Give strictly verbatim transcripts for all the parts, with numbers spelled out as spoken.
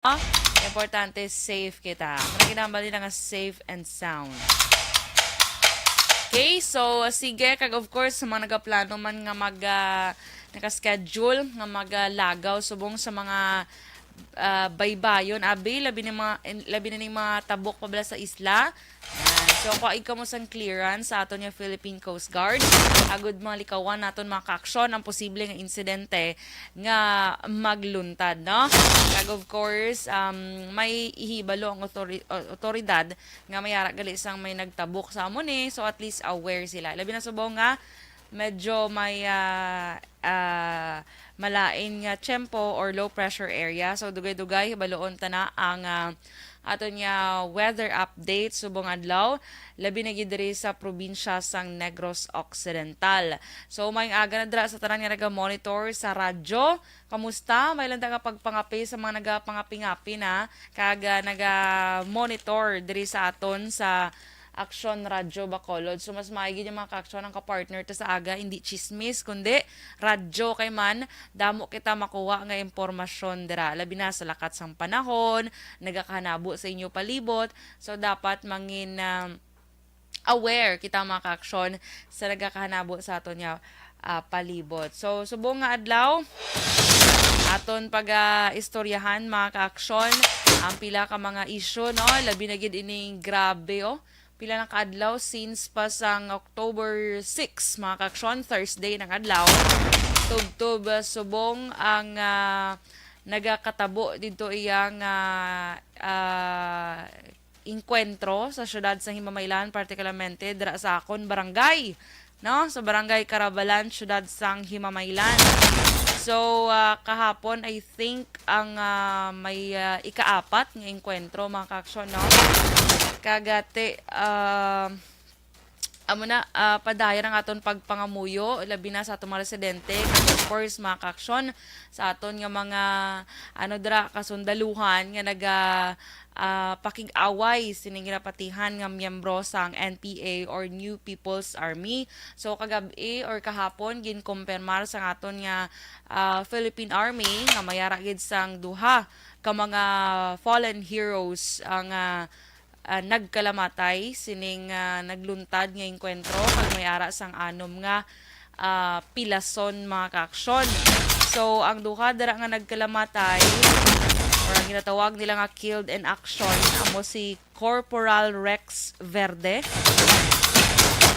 Ah, importante, safe kita. Muna ginambal nila nga safe and sound. Okay, so, sige, kag of course, sa mga nagaplano man nga mag, ah, naka-schedule nga maglagaw subong sa mga, ah, baybayon, abi, labi na mga, labi na ning mga tabok pa bala sa isla. Yan. So, kuhaig kamo sang clearance sa aton nga Philippine Coast Guard. Agud malikawan naton, mga kaaksyon, ang posible nga insidente nga magluntad, no? Kag of course, um, may ihibalo ang otori-, o-, otoridad nga may ara gali sang may nagtabok sa amo ni. So, at least aware sila. Labi na subong nga medyo may, ah, ah, malain nga tiyempo or low pressure area. So, dugay-dugay, hibaloon ta na ang, ah, aton nga weather update subong adlaw, labi na gid diri sa probinsya sang Negros Occidental. So, maayong aga na dira sa tanan nga naga-monitor sa radyo. Kamusta? May landa nga pagpangapi sa mga nagapangapi-ngapi na kag, ah, naga-monitor diri sa aton sa Aksyon Radyo Bacolod. So, mas maigi yung mga kaaksyon ang kapartner ta sa aga, hindi chismis, kundi radyo, kay man damo kita makuha nga impormasyon dira, labi na sa lakat sang panahon, nagakahanabo sa inyo palibot. So, dapat mangin, ah, aware kita, mga kaaksyon, sa nagakahanabo sa aton nga, ah, palibot. So, subong nga adlaw, aton pag-istoryahan, mga kaaksyon, ang pila ka mga isyu, no? Labi na gid ining grabe, oh. Pila na ka adlaw since pa sang October six, mga kaaksyon, Thursday ng adlaw. Tubtob, ah, subong ang, ah, nagakatabo dito iyang, ah, ah, engkwentro sa siyudad sang Himamaylan, particularmente dira sa akon barangay, no? Sa Barangay Carabalan, siyudad sang Himamaylan. So, ah, kahapon, I think, ang, ah, may, ah, ikaapat nga engkwentro, mga kaaksyon, no? Kagati, ah, amo na, ah, padayon ang aton pagpangamuyo, labi na sa aton mga residente, kag of course, mga kaaksyon, sa aton nga mga, ano dira, kasundaluhan nga naga, ah, pakig-away sining ginapatihan nga miyembro sang N P A or New People's Army. So, kagab-i or kahapon, ginkumpirmar sang aton nga, ah, Philippine Army nga may ara gid sang duha ka mga fallen heroes ang, ah, ah, nagkalamatay sining, ah, nagluntad nga engkwentro, kag may ara sang anom nga, ah, pilason, mga kaaksyon. So, ang duha dira nga nagkalamatay, or ang ginatawag nila nga killed in action, amo si Corporal Rex Verde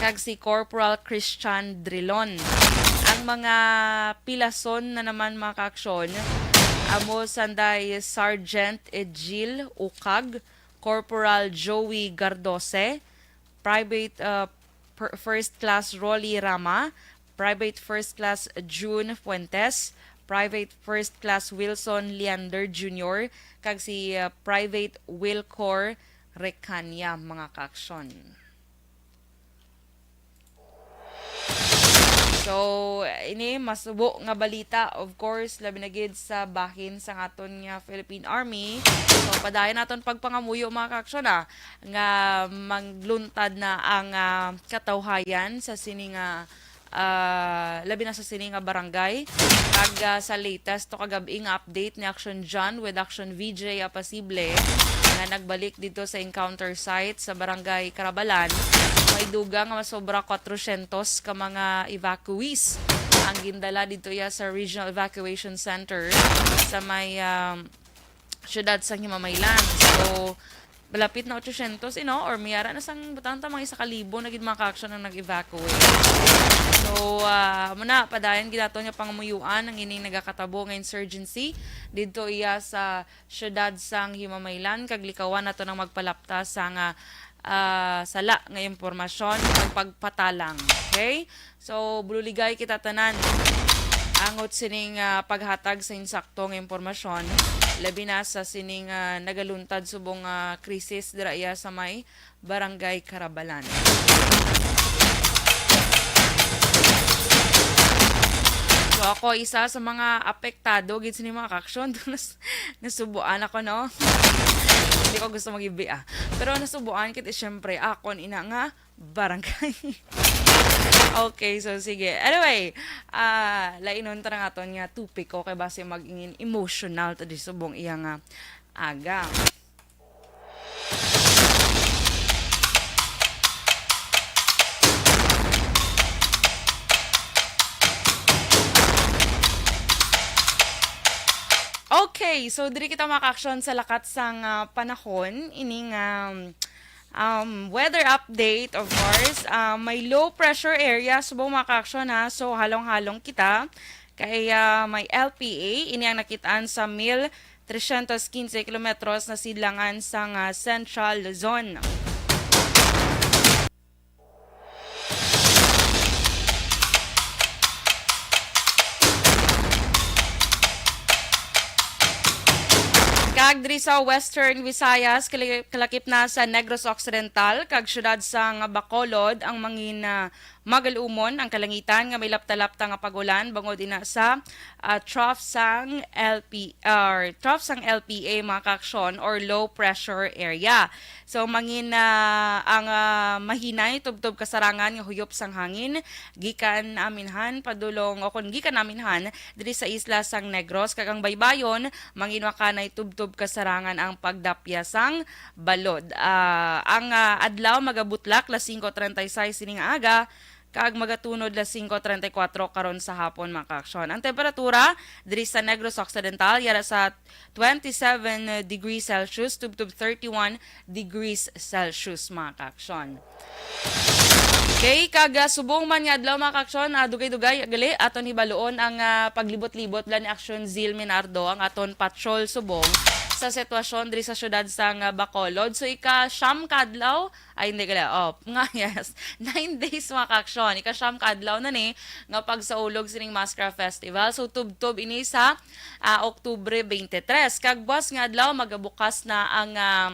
kag si Corporal Christian Drilon. Ang mga pilason na naman, mga kaaksyon, amo sanday Sergeant Ejil Ukag, Corporal Joey Gardose, Private, uh, per-, First Class Rolly Rama, Private First Class June Fuentes, Private First Class Wilson Leander Junior, kag si, uh, Private Wilcor Recania, mga kaaksyon. So, ini masubo nga balita, of course, labi na gid sa bahin sang aton nga Philippine Army. So, padayon naton pagpangamuyo, mga kaaksyon, ah, nga magluntad na ang, ah, katawhayan sa sini nga, ah, labi na sa sini nga barangay. Kag, ah, sa latest to kagab-i nga update ni Action John with Action V J Apasible nga nagbalik dito sa encounter site sa Barangay Carabalan. May dugang nga masobra kwatrosyentos ka mga evacuees ang gindala dito iya sa Regional Evacuation Center sa may, um, siyudad sang Himamaylan. So, malapit na otsosyentos, you know, or may ara na sang butang ta, mga isa ka libo na gid, mga kaaksyon, ang nag-evacuate. So, ah, amo na, padayon gid naton nga pangamuyuan ang ining nagakatabo nga insurgency didto iya sa siyudad sang Himamaylan, kag likawan nato nang magpalapta sa nga, ah, sala nga impormasyon kag pagpatalang. Okay? So, bululigay kita tanan angot sining, ah, paghatag sa insakto nga impormasyon, labi na sa sining, ah, nagaluntad subong, ah, krisis dira iya sa may Barangay Carabalan. So, ako isa sa mga apektado gid sini, mga kaaksyon. Nas-, nasubuan ako, no? Hindi ko gusto mag-ibi, ah. Pero nasubuan kit, eh, syempre, akon ina nga barangay. Okay, so sige. Anyway, ah, lainon ta na nga aton nga topiko kay basi magingin emotional ta di subong iya nga aga. Okay, so diri kita makaaksyon sa lakat sang, ah, panahon. Ining, um, um, weather update, of course, ah, may low pressure area subong makaaksyon, ha. So halong-halong kita kay, ah, may L P A, ini ang nakitaan sa mil tresyentos quince kilometros na sidlangan sang, ah, Central Luzon. Kag diri sa Western Visayas, kali-, kalakip na sa Negros Occidental kag siyudad sang Bacolod ang mangin, ah, magal-umon ang kalangitan nga may lapta-lapta nga pag-ulan bangod ina sa, ah, trough sang L P, or trough sang L P A, mga kaaksyon, or low pressure area. So, mangin, ah, ang, ah, mahinay tubtob kasarangan nga huyop sang hangin gikan aminhan padulong, o kon gikan aminhan diri sa isla sang Negros, kag ang baybayon mangin makanay tubtob kasarangan ang pagdapya sang balod. Ah, ang, ah, adlaw magabutlak las singko treinta y seis sining aga, kag magatunod las singko treinta y cuatro karon sa hapon, mga kaaksyon. Ang temperatura diri sa Negros Occidental yara sa twenty-seven degrees Celsius tubtob thirty-one degrees Celsius, mga kaaksyon. Okay, kag, ah, subong man nga adlaw, mga kaaksyon, ah, dugay-dugay gali aton hibaluon ang, ah, paglibot-libot la ni Aksyon Zil Minardo, ang aton patrol subong sa sitwasyon diri sa siyudad sang, ah, Bacolod. So, ika-siyam ka adlaw, ay, hindi, gali, oh, nga, yes, nine days, mga kaaksyon. Ika-siyam ka adlaw na ni nga pagsaulog sining Mascara Festival. So, tubtob ini sa, ah, Oktubre twenty-three. Kag buas nga adlaw, magabukas na ang, ah,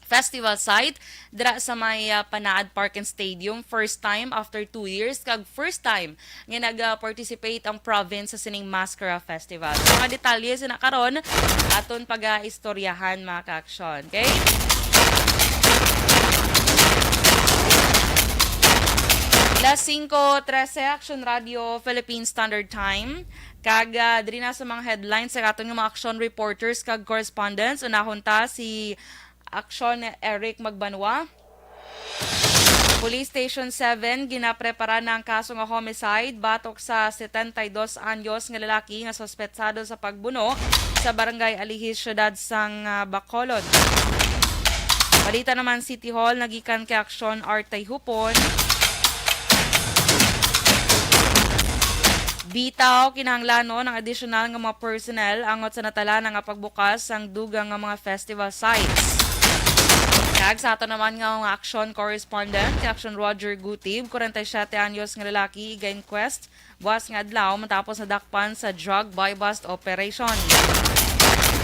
festival site dira sa may, ah, Panaad Park and Stadium. First time after two years, kag first time nga nag-participate ang province sa sining Mascara Festival. Sa mga detalye sina karon, aton pag-aistoryahan, mga kaaksyon. Okay? Las singko trese, Aksyon Radio Philippine Standard Time. Kag, ah, diri na sa mga headlines sa aton nga mga aksyon reporters kag correspondents. Unahon ta si Aksyon Eric Magbanwa. Police Station seven, ginaprepara na ang kaso nga homicide batok sa setenta y dos anyos nga lalaki nga suspetsado sa pagbuno sa Barangay Alihis, siyudad sang, ah, Bacolod. Balita naman, City Hall, nagikan kay Aksyon Artay Hupon. Bitaw, kinahanglanon ang additional nga mga personnel angot sa natalana nga pagbukas sang dugang nga mga festival sites. Kag sa ato naman nga mga aksyon correspondent, kay Aksyon Roger Gutib, kwarenta y siyete anyos nga lalaki, iga-inquest buas nga adlaw matapos nadakpan sa drug buy-bust operation.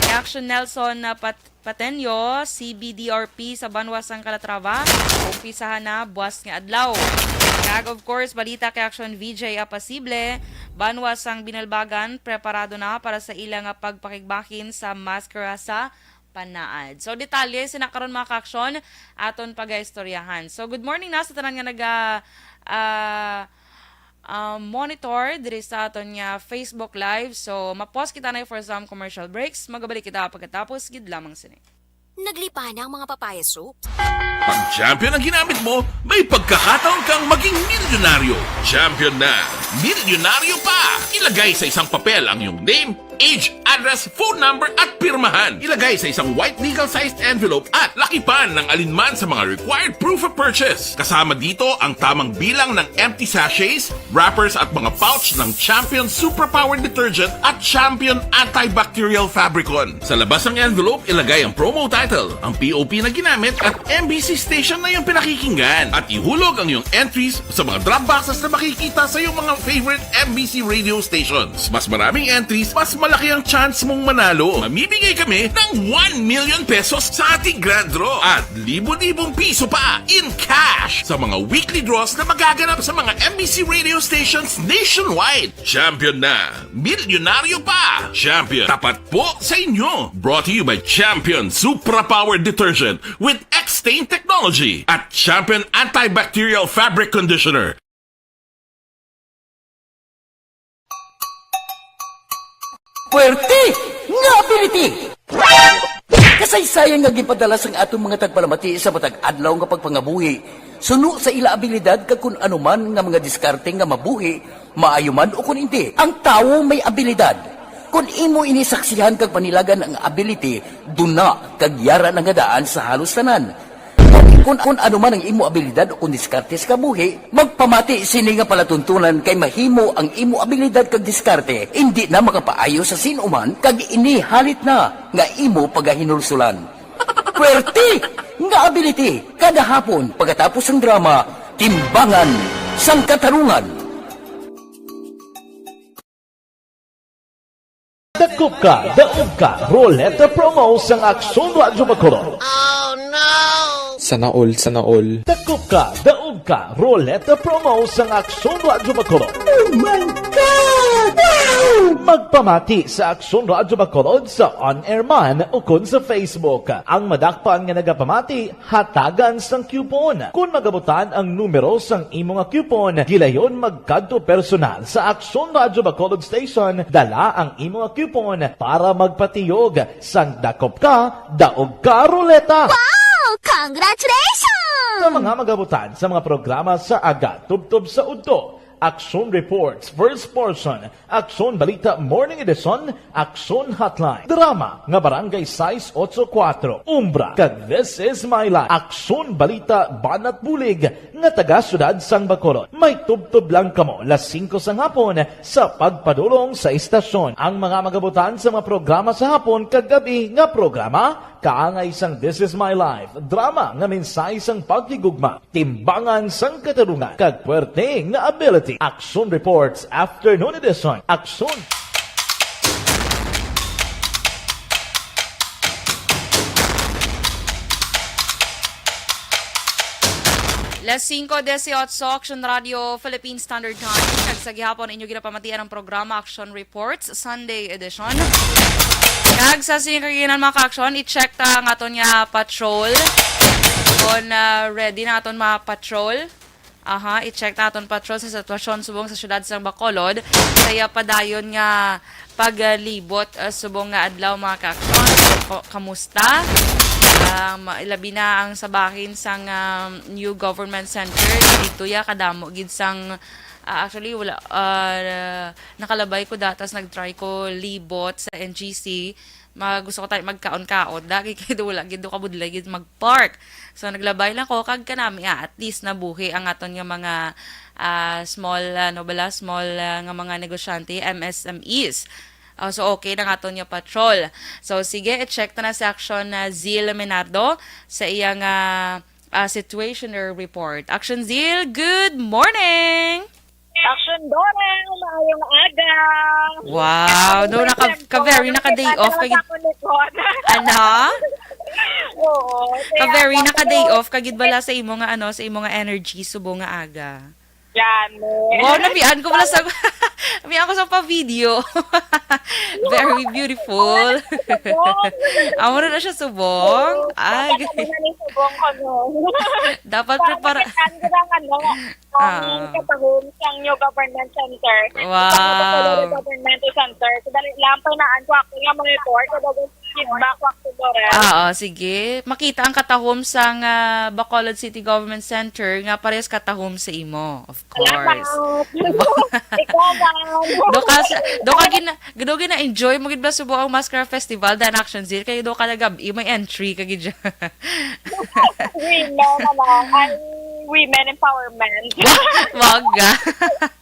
Kay Aksyon Nelson, ah, Pat-, Patenyo, C B D R P sa banwa sang Calatrava, umpisahan na buas nga adlaw. Kag, of course, balita kay Aksyon V J Apasible, banwa sang Binalbagan, preparado na para sa ila nga pagpakigbahin sa maskara sa Panaad. So, detalye sina karon, mga kaaksyon, aton pagaistoryahan. So, good morning na sa tanan nga naga, ah, ah, monitor diri sa aton nga Facebook Live. So, ma-pause kita na for some commercial breaks. Magabalik kita pagkatapos gid lamang sini. Naglipa na ang mga papaya soup. Pag Champion ang ginamit mo, may pagkakataon kang maging milyonaryo. Champion na, milyonaryo pa! Ilagay sa isang papel ang iyong name, age, address, phone number, at pirmahan. Ilagay sa isang white legal-sized envelope at lakipan ng alinman sa mga required proof of purchase. Kasama dito ang tamang bilang ng empty sachets, wrappers, at mga pouch ng Champion Supra Power Detergent at Champion Antibacterial Fabricon. Sa labas ng envelope, ilagay ang promo title, ang P O P na ginamit, at M B C station na iyong pinakikinggan. At ihulog ang iyong entries sa mga drop boxes na makikita sa iyong mga favorite M B C radio stations. Mas maraming entries, mas malaki ang chance mong manalo. Mamimigay kami ng one million pesos sa ating grand draw at libo-libong piso pa in cash sa mga weekly draws na magaganap sa mga M B C radio stations nationwide. Champion na! Milyonaryo pa! Champion, tapat po sa inyo! Brought to you by Champion Supra Power Detergent with X-Stain Technology at Champion Antibacterial Fabric Conditioner. Puwerte nga ability! Sayang nga gipadala sang aton mga tagpalamati sa matag adlaw nga pagpangabuhi suno sa ila abilidad kag kun ano man nga mga diskarte nga mabuhi, maayo man o kun indi. Ang tawo may abilidad. Kun imo ini saksihan kag panilagan ang ability, duna kag yara na nga daan sa halos tanan. Kun, kun ano man ang imo abilidad o kun diskarte sa kabuhi, magpamati sini nga palatuntunan kay mahimo ang imo abilidad kag diskarte indi na makapaayo sa sin-o man kag ini halit na nga imo pagahinulsulan. Puwerte nga ability kada hapon pagkatapos sang drama, Timbangan sang Katarungan. Dakop ka, daog ka, Roleta Promo sang Aksyon Radyo Bacolod. Sana all, sana all. Dakop ka, daog ka, Roleta Promo sang Aksyon Radyo Bacolod. Oh my God! Wow! Magpamati sa Aksyon Radyo Bacolod sa on-air man o kon sa Facebook. Ang madakpan nga nagapamati, hatagan sang coupon. Kon magabutan ang numero sang imo nga coupon, gilayon magkadto personal sa Aksyon Radyo Bacolod Station, dala ang imo nga coupon para magpatiyog sang dakop ka, daog ka, Roleta. Wow! Congratulations! Sa mga magabutan sa mga programa sa aga, tubtob sa udto, Aksyon Reports, First Portion, Aksyon Balita Morning Edition, Aksyon Hotline, drama nga Barangay sais otso kuwatro, Umbra, kag This Is My Life, Aksyon Balita Banat Bulig nga taga Siyudad sang Bacolod. May tubtob lang kamo las singko sang hapon sa pagpadulong sa istasyon. Ang mga magabutan sa mga programa sa hapon kag gabi nga programa, kaangay sang This Is My Life, drama nga mensahe sang paghigugma, timbangan sang katarungan, kag puwerte nga ability. Aksyon Reports, Afternoon Edition. Aksyon! Las singko dieciocho, Aksyon Radio, Philippine Standard Time. Kag sa gihapon, inyo ginapamatian ang programa Aksyon Reports, Sunday edition. Kag sa sini kaginan, mga ka-aksyon, i-check ta ang aton nga patrol. Kung, ah, ready na aton mga patrol. Aha, i-check ta aton patrol sa sitwasyon subong sa siyudad sang Bacolod. Kaya padayon nga paglibot, ah, subong nga adlaw, mga ka-aksyon. Ko-, kamusta? Um, ilabi na ang sa bahin sang, um, new government center. Dito ya kadamo gid sang, ah, actually, wala, ah, nakalabay ko datas, nag-try ko libot sa N G C. Mag-, gusto ko tayo magkaon-kaon. Dagi kay do wala gid do kabudlay gid mag-park. So naglabay lang ko kag kanami, ah, at least nabuhi ang aton nga mga, ah, small, ano bala, small, ah, nga mga negosyante, M S M Es. Ah, so okay na ang aton nga patrol. So sige, i-check ta na si Action, ah, Zil Menardo sa iyang, ah, ah, situational report. Action Zil, good morning! Action Dorel, maayong aga. Wow, no, naka, ka very naka day off kag, ano? Oo. Ka very naka day off kag gid bala sa imo nga, ano, sa imo nga energy subong nga aga. Yan. Wow, namian ko bala sa, namian ko sa pa video. Very beautiful. Amo na na siya subong. Ay, Ano na ni subong ko, no? Dapat prepara. Ano lang, ano, ang Ah. katahom sang new government center. Wow. Government center. So, dali lang, pahinaan ko ako nga mga report. Kaya feedback ko ako, Dorel. Oo, sige. Makita ang katahom sang, ah, Bacolod City Government Center nga parehas katahom sa imo, of course. Salamat. Ikaw ba? Do ka sa, do ka gina, do gina enjoy mo gid ba subo ang Maskara Festival dan Action Zil kay do ka na gabi may entry ka gid. Women, ano, ay, women empowerment. Wag ga.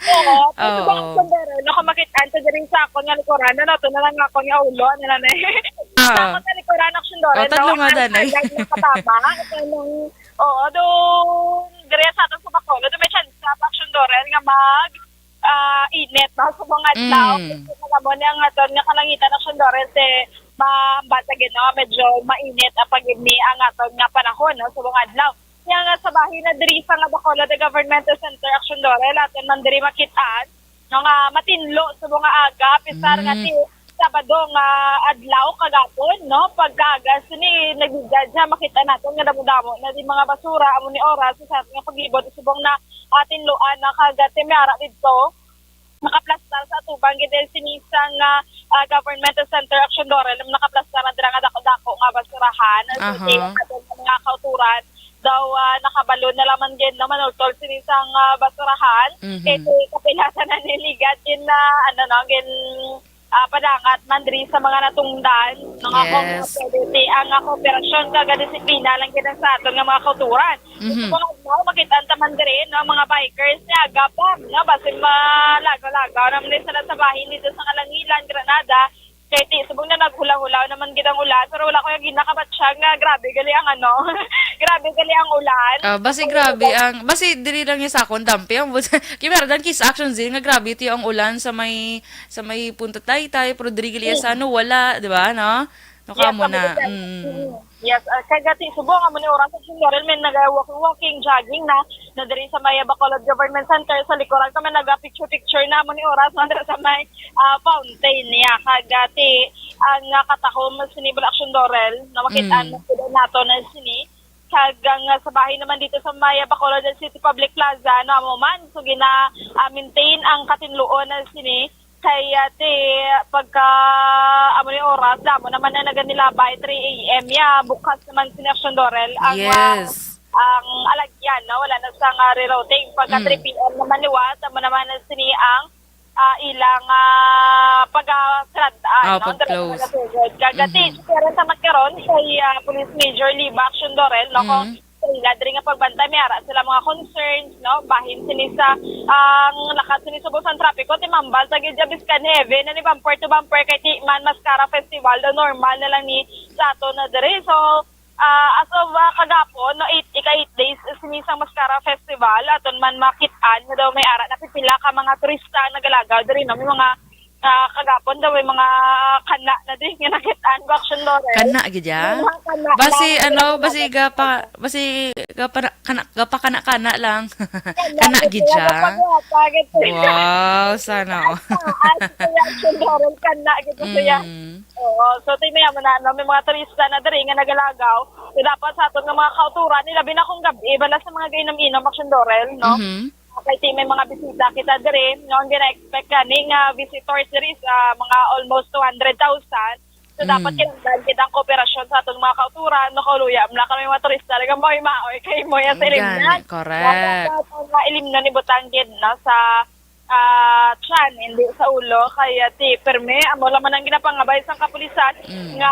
Oo, Oo. Pero, no, kung makita ang diri sa akon nga likuran, ano, to na lang ako nga ulo, ano na, eh. Ah. Sa akon nga likuran, action, Dorel, Oh, tadlo no? nga, Ang Danay. Ay, nakatama. Ito nung, oo, do, diri sa aton sa Bacolod, do may chance sa action, Dorel, nga mag, ah, init, no? Sa mga adlaw. Mm. Kasi alam mo, ni ang aton nga kalangitan, action, Dorel, te, ma-, bata gid, no? Medyo mainit ang pag-ini ang aton nga panahon, no? Sa mga adlaw. Kaya nga sa bahin na diri sa nga Bacolod Governmental Center, action, Dorel, aton man diri makitaan, no, nga matinlo sa mga aga, pisar nga Mm. ti Sabado nga adlaw kagapon, no? Pagkaaga sini, nagdidad siya, makita naton nga damo-damo na di mga basura, amo ni oras sa aton nga paglibot, subong na, ah, tinluan na kag, ah, timyara didto. nakaplastar sa atubang gid sini sang, ah, ah, government center, Action Dorel, nakaplastar na dira nga dako-dako nga basurahan. So, Aha. Sa aton nga mga kauturan daw, ah, nakabalo na lamang gid na manultol sini sang, ah, basurahan. Mhm. Kay kapilasa na niligad din na, ano, no, gin, ah, padangat man diri sa mga natungdan, no, nga kung Yes. pwede ti ang, ah, kooperasyon kag disiplina lang gid ang sa aton nga mga kauturan. Mhm. Sa mga adlaw, makit-an ta man diri, no, mga bikers nga gapang, no, basin malagaw-lagaw naman din sila sa bahin dito sa Kalangilan, Granada. Kay ti, subong na naghulaw-hulaw naman gid ang ulan, pero wala ko yung ginakabatsag nga grabe gali ang ano, grabe gali ang ulan. Ah, basi Ang grabe ulan. Ang, basi diri lang yung sakon, dampi ang bus-, Kimerdan kis action zin nga grabe ti ang ulan sa may, sa may Punta Taytay, pero diri gali Mm. sa ano, wala, di ba, no? No, Yes, kamo na. Kapitan. Mm. Mm. Yes, ah, kag ati subong amo ni oras sa Senyorel, may naga-walking, walking, jogging na, na diri sa may Bacolod Government Center sa likuran kami naga-picture-picture na amo ni oras na diri sa may, ah, fountain niya. Kag ati ang, ah, katahom sa Nibal Action Dorel, na makita Mm. na sila nato na sini. Kag ang, ah, sa bahay naman dito sa may, ah, Bacolod City Public Plaza, no, amo man, so gina, ah, maintain ang katinluon na sini. Kay, ah, ti, pagka amo ni oras, damo naman na naganilabay, three a m ya, bukas naman sini Action Dorel ang, ah, Yes. ang alagyan, no? Wala na sa nga rerouting. Pagka Mm. three p m naman liwat, amo naman na sini ang, ah, ilang, ah, pagkasirad-an, Ah, no? Diri pag-close. Naman nasugod. Kagati, Mhm. pero sa magkaron kay, ah, Police Major Liba Action Dorel, no? Kung Mm. sa ila diri nga pagbantay, may ara sila mga concerns, no? Bahin sini sa, ang lakat sini subong sang trapiko, timambal sa gid biskan heavy na ni bumper to bumper kay ti man Mascara Festival, daw normal na lang ni sa ato na diri. So, ah, as of, ah, kagapon, no, eight, ika eight days sini sang Mascara Festival, aton man makit-an nga daw may ara na pipila ka mga turista ang nagalagaw diri, no? May mga, ah, kagapon daw may mga kana na di nga nakit-an ko, Action Dorel. Kana gid ya? May mga kana Basi, lang, ano, may mga basi kana. Gapa-, basi gapa-, kana, gapakana-kana lang. Kana Kana gid gid siya, ya? Gapagwapa gid siya. Wow, sana all. Taas kaya, Action Dorel, kana gid siya. Mm. Oo, so, ti, may amo na, no, may mga turista na diri nga nagalagaw. So, dapat sa aton nga mga kauturan, ilabi na kung gabi, bala sa mga gainom-inom, Action Dorel, no? Mhm. Kay ti may mga bisita kita diri, no, ang gina-expect gani nga visitors diri sa mga almost two hundred thousand. So, dapat Mm. kinahanglan gid ang kooperasyon sa aton mga kauturan, no, kaluya, wala kami mga turista, talagang maoy-maoy kay mo yan sa Gani, ilimnan. Correct. Dapat ang mga ilimnan ni butang gid, no, sa, ah, tiyan, hindi sa ulo. Kaya ti, perme, amo lang man ang ginapangabay sang kapulisan Mm. nga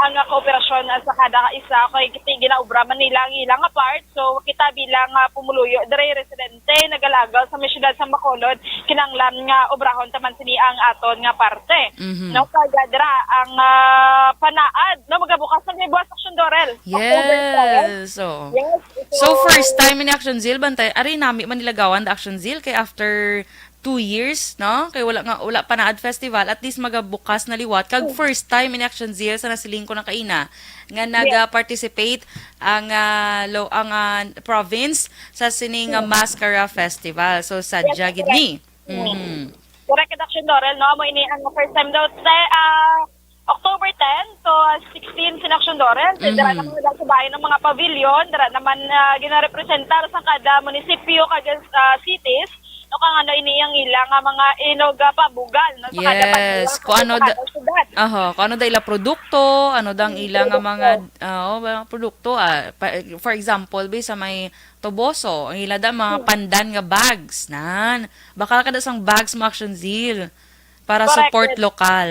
ang kooperasyon sa kada isa, kay ti ginaobra man nila ang ilang part. So, kita bilang, ah, pumuluyo, diri residente, nagalagaw sa may siyudad sang Bacolod, kinahanglan nga obrahon ta man sini ang aton nga parte. Mhm. No, kag dira ang, ah, panaad, no, magabukas na kay buwas Action Dorel. October twelve. Yes, oo. Yes, So, so first time ini Action Zil, bantay, ari nami man nilagawan da Action Zil, kay after two years, no? Kay wala nga, wala panaad festival, at least magabukas na liwat. Kag Mm. first time ini Action Zil sa nasiling ko na kaina nga Yes. naga-participate ang, ah, lo-, ang, ah, province sa sining, ah, Mm. Mascara Festival. So, Yes, sadya gid correct. ni. Mm. Mhm. Correct, Action Dorel, no? Amo ini ang first time daw sa, ah, October ten to, ah, sixteen sini Action Dorel. So, dira Mhm. naman nila sa bahay ng mga pavilion, dira naman, ah, ginarepresentar sa kada munisipyo, kada, ah, cities. No, kung ano ini ang ila nga mga inog, ah, pabugal, no, sa kada Yes, banwa, kung ano sa da-, kada syudad. Aha, kung ano da ila produkto, ano da ang Mm, ila nga mga, produkto. Ah, oh, mga produkto, ah, pa-, for example, bi, sa may Toboso, ang ila da mga Hmm. pandan nga bags, nan. Bakal ka da sang bags mo, Action Zeal, para Correct, support yes. lokal.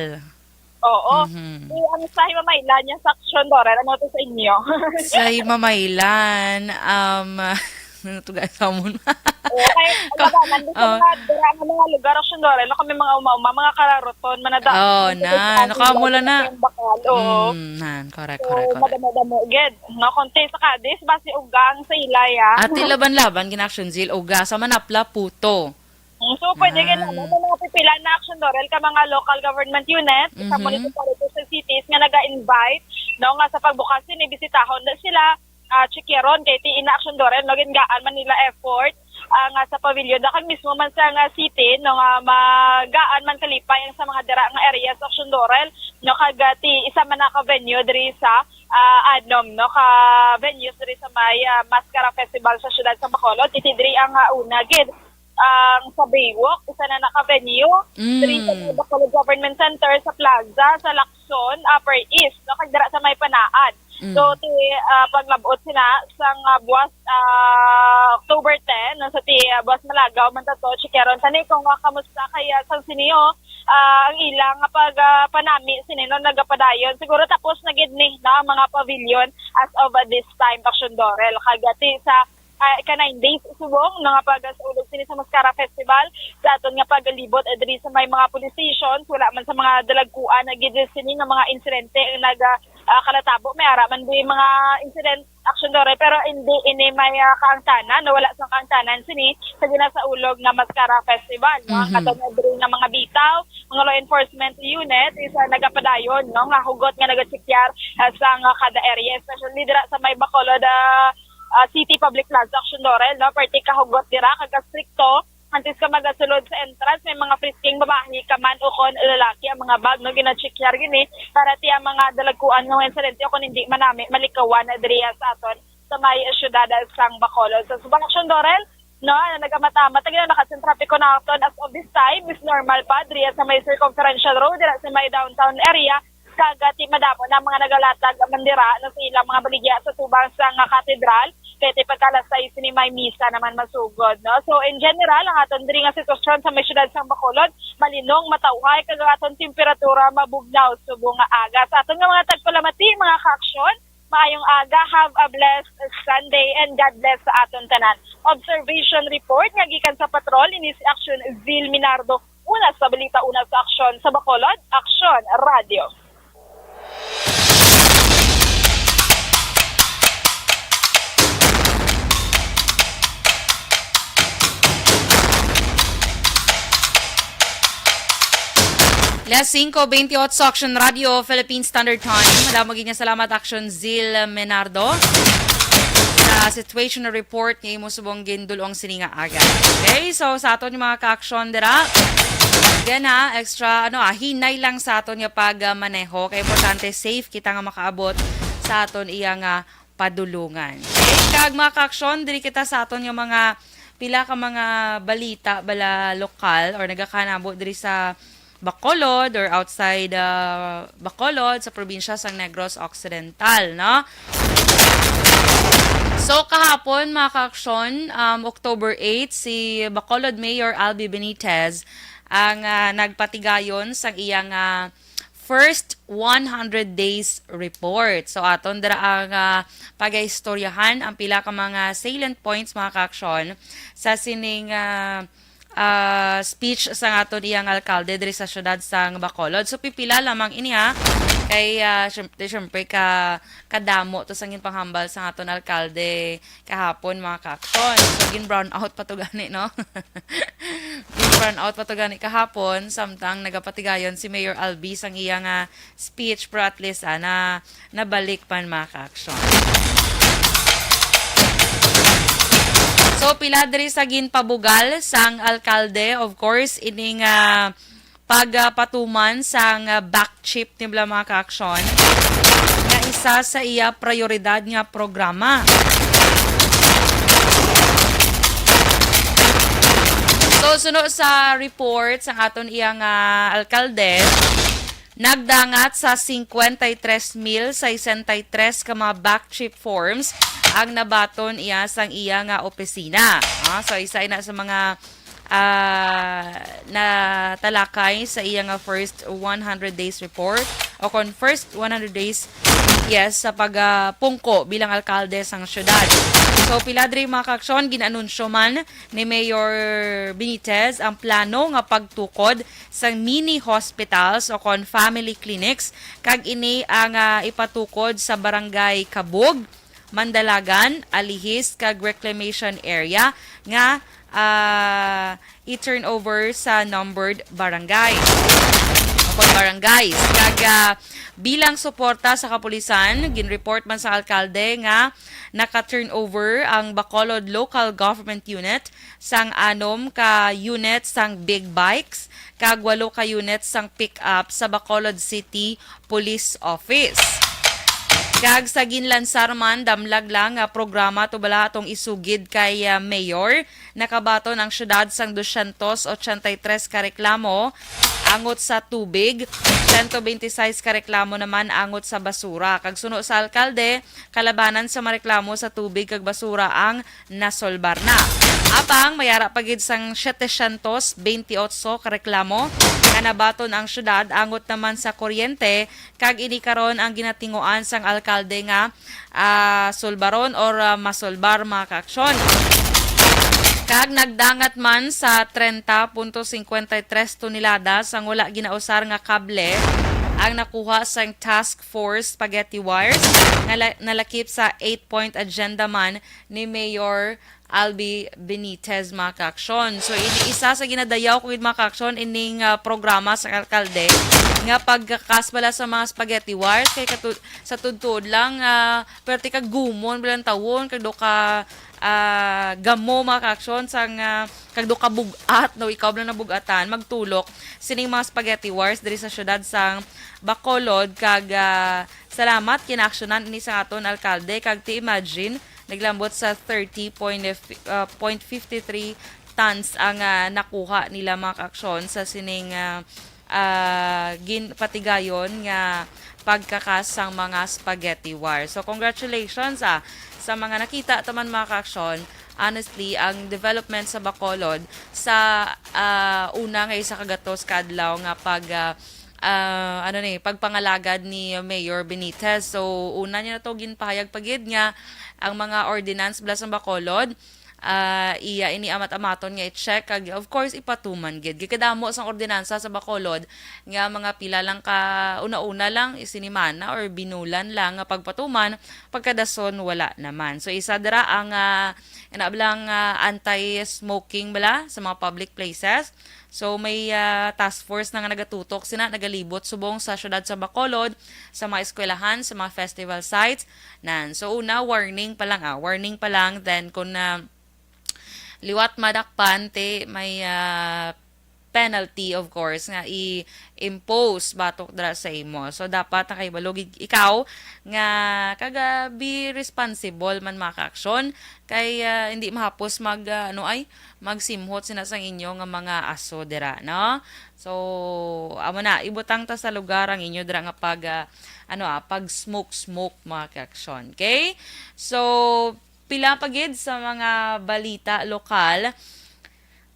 Oo. Mhm. Eh, ang sa Himamaylan niya sa Action Dorel, ano to sa inyo? Sa Himamaylan, um, ano to, guys, hamon? Oo, kaya, Ka-, alam ba, nandun sa oh. mga, dira ang mga lugar, Action Dorel, no, kami mga uma-uma, mga kararuton, manada-, Oh, na, nakamula na. Bakal, oo. Mm, nan, correct, So, correct, correct. madamo-damo, gid. No, konti sa Cadiz, basi uga ang sa ilay, ah. Ati laban-laban, gina Action Zeal, uga, sa Manapla, puto. Mm, so, pwede ka Yan. naman, may mga pipila na Action Dorel ka mga local government unit, sa Mhm. municipalities and cities nga naga-invite, no, nga sa pagbukas sini, bisitahon na sila, ah, chikyaron kay ti ina Action Dorel, no, gingaan man nila effort, ah, nga sa pavilion, da kag mismo man sa nga city, no, nga magaan man kalipay ang sa mga dira nga areas sa Action Dorel, no, kag, ah, ti isa man na ka venue diri sa, ah, anom, no, ka venues diri sa may, ah, Mascara Festival sa siyudad sa Bacolod, ti diri ang, ah, una gid. ang sa Baywalk, isa na na ka venue, diri sa Mm. Bacolod Government Center, sa Plaza, sa Lacson, Upper East, no? Kag dira sa may Panaan. Mm. So, ti, ah, paglabot sina sang, ah, buwas, ah, October ten, no, sa ti, ah, buwas Malagaw man tato, checkeron tani kung, ah, kamusta kaya sang siniyo, ah, ang ilang nga pag, ah, panami sini, no, nagapadayon. Siguro tapos na gid ni, no, ang mga pavilion as of, ah, this time, Action Dorel. Kag, ah, ti sa, ah, ika nine days subong, no, nga pag, ah, saulog sini sa Mascara Festival, sa aton nga paglibot, ah, diri sa may mga police stations, wala man sa mga dalagkuan na gid sini nga mga insidente ang nag, ah, ah, kalatabo. May ara man di mga incident, Action Dorel, pero hindi ini may, ah, kaangtanan, no? Wala sa kaangtanan sini sa ginasaulog nga Mascara Festival, no? Ang Mhm. kato nga diri nga mga bitaw, mga law enforcement unit is, ah, nagapadayon, no? Nga hugot nga nagachekyar, ah, sa nga kada area, especially dira sa may Bacolod, ah, ah, City Public Plaza, Action Dorel, no? Perti ka hugot dira, kag strikto. Antes ka magasulod sa entrance, may mga frisking babayi ka man o kon lalaki ang mga bag, no? Ginachekyar gini para ti ang mga dalagkuan nga insidente o kon hindi manami malikawan na diriya sa aton sa may syudad sang Bacolod. Sa subang Action Dorel, no, na nagamamat-amat ang nakasin trapiko naton as of this time is normal pa diriya sa may Circumferential Road, dira sa may downtown area, kag, ah, ti madamo na mga nagalatag man dira, no, sa ilang mga baligya sa tubang sa nga katedral, kay ti pagka alas sais ni may misa naman masugod, no? So, in general, ang aton diri nga sitwasyon sa may siyudad sang Bacolod, malinong, matawhay, kag ang aton temperatura mabugnaw subong nga aga. Sa aton nga mga tagpalamati, mga kaaksyon, maayong aga, have a blessed Sunday, and God bless sa aton tanan. Observation report nga gikan sa patrol, ini si Action Zil Minardo. Una sa balita, una sa aksyon sa Bacolod, Aksyon Radio. Las singko bentiocho, Action Radio, Philippine Standard Time. Madamo gid nga salamat, Action Zil Menardo, sa situation report nga imo subong gindul-ong sini nga aga. Okay, so sa aton nga mga ka-action dira, again ha, extra, ano, ah, hinay lang sa aton nga pagmaneho. Kay importante, safe kita nga makaabot sa aton iya nga padulungan. Okay, kag mga ka-action, diri kita sa aton nga mga pila ka mga balita bala lokal or nagakanabo diri sa Bacolod or outside, ah, Bacolod, sa probinsya sang Negros Occidental, no? So, kahapon, mga ka-aksyon, um, October eight, si Bacolod Mayor Albi Benitez ang, ah, nagpatigayon sang iyang, ah, first one hundred days report. So, aton dira ang, ah, pagaistoryahan ang pila ka mga salient points, mga ka-aksyon, sa sining, ah, ah, speech sang aton iyang alkalde diri sa siyudad sang Bacolod. So, pipila lamang ini, ha. Kay, ah, syem-, syempre, ka, kadamo to sang ginpanghambal sang aton alkalde kahapon, mga ka-aksyon. So, gin-brown out pa to gani, no? Gin-brown out pa to gani kahapon, samtang nagapatigayon si Mayor Albi sang iya nga speech, pero at least, ah, na, nabalik man, mga ka-aksyon. So, pila diri sa ginpabugal sang alkalde, of course, ining, ah, pagpatuman sang, ah, back chip ni bala, mga ka-aksyon, nga isa sa iya prioridad nga programa. So, suno sa report sang aton iya nga alkalde, nagdangat sa cincuenta y tres mil sesenta y tres ka mga back chip forms ang nabaton iya sang iya nga opisina. Ah, so, isa ina sa mga, ah, natalakay sa iya nga first one hundred days report o kon first one hundred days, yes, sa pagpungko bilang alkalde sang syudad. So, pila diri, mga ka-aksyon, gin-anunsyo man ni Mayor Benitez ang plano nga pagtukod sang mini hospitals o kon family clinics, kag ini ang, ah, ipatukod sa Barangay Kabug, Mandalagan, Alihis, kag Reclamation Area nga, ah, i-turnover sa numbered barangay o kon barangays. Kag, ah, bilang suporta sa kapulisan, ginreport man sa alkalde nga naka-turnover ang Bacolod Local Government Unit sang anom ka unit sang big bikes kag walo ka unit sang pick-up sa Bacolod City Police Office. Kag sa ginlansar man, damlag lang nga programa to bala atong isugid kay, ah, Mayor. Nakabaton ang syudad sang dosyentos ochenta y tres ka reklamo angot sa tubig, sento benti sais ka reklamo naman angot sa basura. Kag suno sa alkalde, kalabanan sa mga reklamo sa tubig kag basura ang nasolbar na. Apang may ara pa gid sang setecientos benti otso ka reklamo nga nabaton ang syudad angot naman sa kuryente, kag ini karon ang ginatinguan sang alkalde nga, ah, sulbaron or, ah, masulbar, mga kaaksyon. Kag nagdangat man sa trenta punto cincuenta y tres tonelada sang wala ginausar nga kable ang nakuha sang task force spaghetti wires nga la- nalakip sa eight-point agenda man ni Mayor Albi Benitez, mga kaaksyon. So, ini isa sa ginadayaw ko gid, mga kaaksyon, ining, ah, programa sa alkalde nga pagkakas bala sa mga spaghetti wires kay katud- sa tudtuod lang, ah, perte ka gumon bilang tawon kag do ka, ah, gamo, mga kaaksyon, sang, ah, kag do ka bugat, no, ikaw lang nabugatan magtulok sining mga spaghetti wires diri sa syudad sang Bacolod. Kag, ah, salamat, kinaaksyonan ini sa aton alkalde. Kag ti imagine, naglambot sa thirty point, ah, point fifty three tons ang, ah, nakuha nila, mga kaaksyon, sa sining, ah, ah, gin-, patigayon nga pagkakas sang mga spaghetti wire. So, congratulations, ah, sa mga nakita taman, mga kaaksyon. Honestly, ang development sa Bacolod sa, ah, una nga isa ka gatos ka adlaw nga pag, ah, ah, ano ni, pagpangalagad ni Mayor Benitez. So, una niya na to ginpahayag pa gid nga ang mga ordinance bala sa Bacolod, ah, iya ini amat-amaton nga i-check kag, of course, ipatuman gid. Gikadamo sang ordinansa sa Bacolod nga mga pila lang ka una-una lang, isinimana or binulan lang nga pagpatuman, pagkadason wala naman. So, isa dira ang, ah, ina bala nga anti-smoking bala sa mga public places. So, may, ah, task force na nga nagatutok sina, nagalibot subong sa syudad sa Bacolod, sa mga eskwelahan, sa mga festival sites. Nan, so, una, warning pa lang, ah, warning pa lang. Then, kung, ah, liwat madakpan, te, may, ah, penalty, of course, nga i-impose batok dira sa imo. So, dapat nakahibalo gid ikaw nga kaga be responsible man, mga kaaksyon, kay, ah, hindi mahapos mag, ah, ano ay, magsimhot sina sang inyo nga mga aso dira, no? So, amo na, ibutang ta sa lugar ang inyo dira nga pag, ah, ano, ah, pag smoke-smoke, mga kaaksyon. Okay? So, pila pa gid sa mga balita lokal.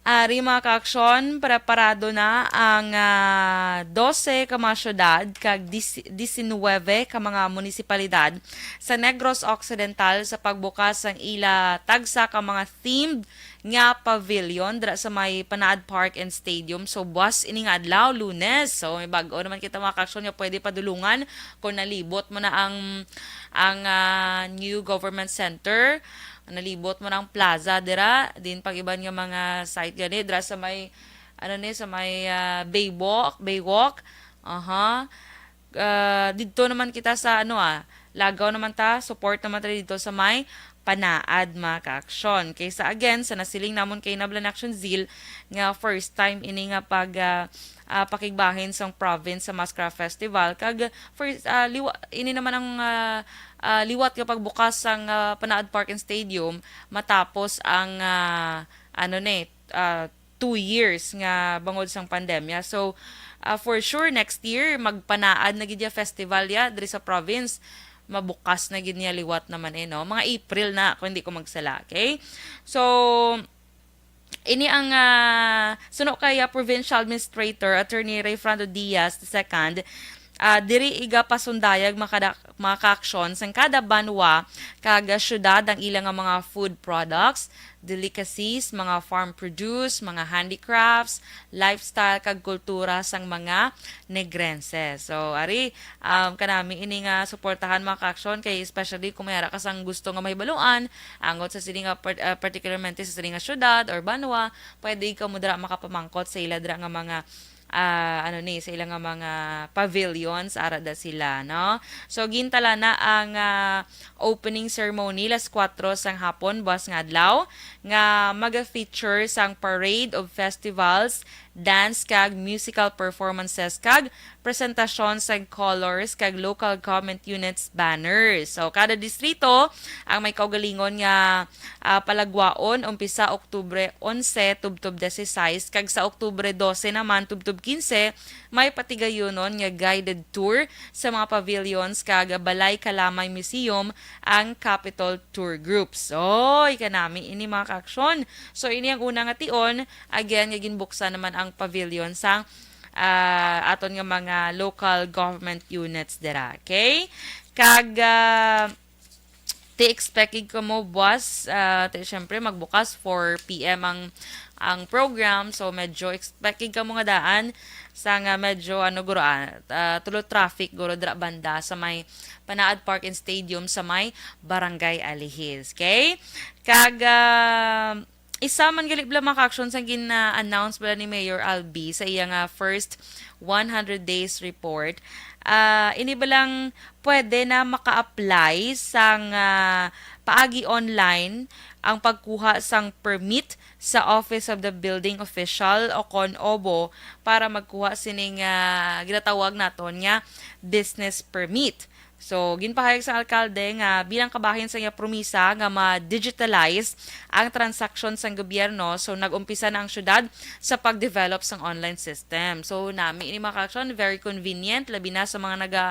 Ari, mga kaaksyon, preparado na ang, ah, dose ka mga syudad kag dis-, diecinueve ka mga munisipalidad sa Negros Occidental sa pagbukas sang ila tagsa ka mga themed nga pavilion dira sa may Panaad Park and Stadium. So, buwas ini nga adlaw, Lunes. So, may bag-o naman kita, mga kaaksyon, nga pwede padulungan kung nalibot mo na ang, ang, ah, new government center. Nalibot mo na ang plaza dira, din pag iban nga mga site gani dira sa may, ano ni, sa may, ah, Baywalk, Baywalk. Aha. Ah, didto naman kita sa, ano, ah, lagaw naman ta, support naman ta didto sa may Panaad, mga kaaksyon. Kaysa again, sa nasiling namon kay Nablan Action Zeal, nga first time ini nga pag, ah, ah, pakigbahin sang province sa Mass Craft Festival. Kag first, ah, liwa-, ini naman ang, ah, ah, liwat nga pagbukas sang, ah, Panaad Park and Stadium matapos ang, ah, ano ni, ah, two years nga bangod sang pandemya. So, ah, for sure, next year, magpanaad na gid ya festival ya diri sa province. Mabukas na gid niya liwat naman eh, no? Mga April na, kung hindi ko magsala, okay? So, ini ang, ah, suno kay, ah, Provincial Administrator Attorney Rayfrando Diaz the second, ah, diri igapasundayag makada-, mga kaaksyon sang kada banwa kag, ah, syudad ang ila nga mga food products, delicacies, mga farm produce, mga handicrafts, lifestyle kag kultura sang mga Negrense. So, ari, um, kanami ini nga suportahan, mga kaaksyon, kay especially kung may ara ka sang gusto nga mahibaluan angot sa sini nga par-, ah, particularmente sa sini nga syudad or banwa, pwede ka mo dira makapamangkot sa ila dira nga mga, ah, ano ni, sa ila nga mga pavilions, ara da sila, no? So, gintala na ang, ah, opening ceremony las kuwatro sang hapon, buwas nga adlaw, nga maga-feature sang Parade of Festivals dance kag musical performances, kag presentasyon sang colors kag local government units banners. So, kada distrito ang may kaugalingon nga, ah, palagwaon, umpisa Oktubre onse tubtob dieciséis, kag sa Oktubre doce naman tubtob quince, may patigayunon nga guided tour sa mga pavilions kag Balay Kalamay Museum ang Capitol Tour Groups. Oy, kanami ini, mga kaaksyon. So, ini ang una nga tion. Again, nga ginbuksan naman ang pavilion sang, ah, aton nga mga local government units dira. Okay? Kag, ah, ti expect gid kamo buwas, ah, ti syempre magbukas four P M ang, ang program. So, medyo expect gid kamo nga daan sa nga medyo, ano, guro, ah, ah, tulo traffic guro dira banda sa may Panaad Park and Stadium sa may Barangay Alihis. Okay? Kag, ah, isa man gali bala, mga kaaksyon, sang gin-announce bala ni Mayor Albi sa iya nga first one hundred days report. Ah, ini balang pwede na maka-apply sang, ah, paagi online ang pagkuha sang permit sa Office of the Building Official o kon obo para magkuha sining, ah, ginatawag naton nga business permit. So, ginpahayag sang alkalde nga bilang kabahin sa iya promisa nga ma-digitalize ang transaksyon sang gobyerno, so nag-umpisa na ang syudad sa pag-develop sang online system. So, nami ini, mga kaaksyon, very convenient, labi na sa mga naga,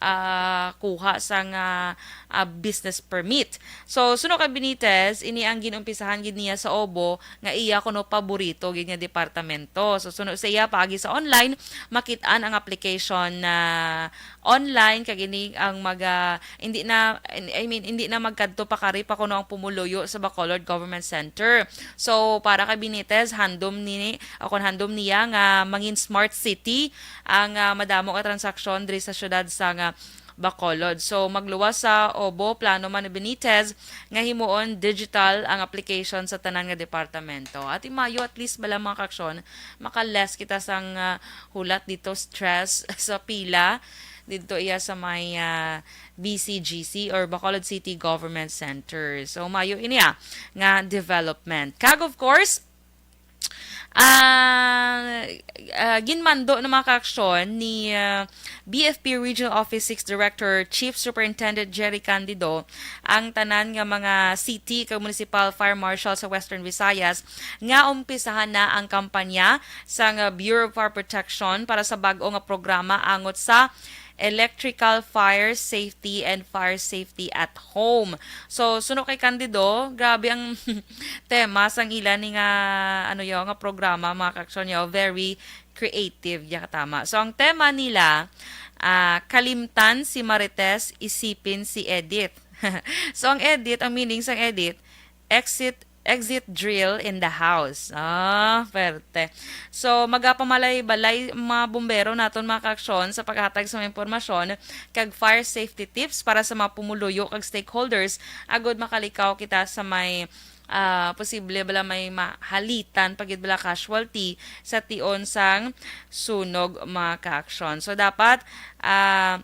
ah, kuha sang, ah, ah, business permit. So, suno kay Benitez, ini ang ginumpisahan gid niya sa obo nga iya kuno paborito gid nga departamento. So, suno sa iya, paagi sa online, makit-an ang application na online, kag ini ang maga-, hindi na, I mean, hindi na magkadto pa kari pa kuno ang pumuluyo sa Bacolod Government Center. So, para kay Benitez, handom ni, o kon handom niya nga mangin smart city ang, ah, madamo nga transaksyon diri sa syudad sang, ah, Bacolod. So, magluwas sa obo, plano man ni Benitez nga himuon digital ang application sa tanan nga departamento. Ati maayo, at least bala, mga kaaksyon, maka-less kita sang, ah, hulat dito, stress sa pila dito iya sa may, ah, B C G C or Bacolod City Government Center. So, maayo ini, ah, nga development. Kag, of course, ah, ah, ginmando ng mga kaaksyon ni, ah, B F P Regional Office six Director Chief Superintendent Jerry Candido ang tanan nga mga city kag municipal fire marshal sa Western Visayas nga umpisahan na ang kampanya sang Bureau of Fire Protection para sa bag-o nga programa angot sa Electrical Fire Safety and Fire Safety at Home. So, suno kay Candido, grabe ang tema sang ila ni nga, ano yo, nga programa, mga kaaksyon yo, very creative, ya katama. So, ang tema nila, ah, "Kalimtan si Marites, isipin si Edith." So, ang Edith, ang meaning sang Edith, exit exit drill in the house. Ah, perte. So, magapamalay-balay mga bumbero naton, mga kaaksyon, sa paghatag sa mga impormasyon kag fire safety tips para sa mga pumuluyo kag stakeholders, agud makalikaw kita sa may, ah, posible bala may mahalitan pa gid bala casualty sa tion sang sunog, mga kaaksyon. So, dapat, ah,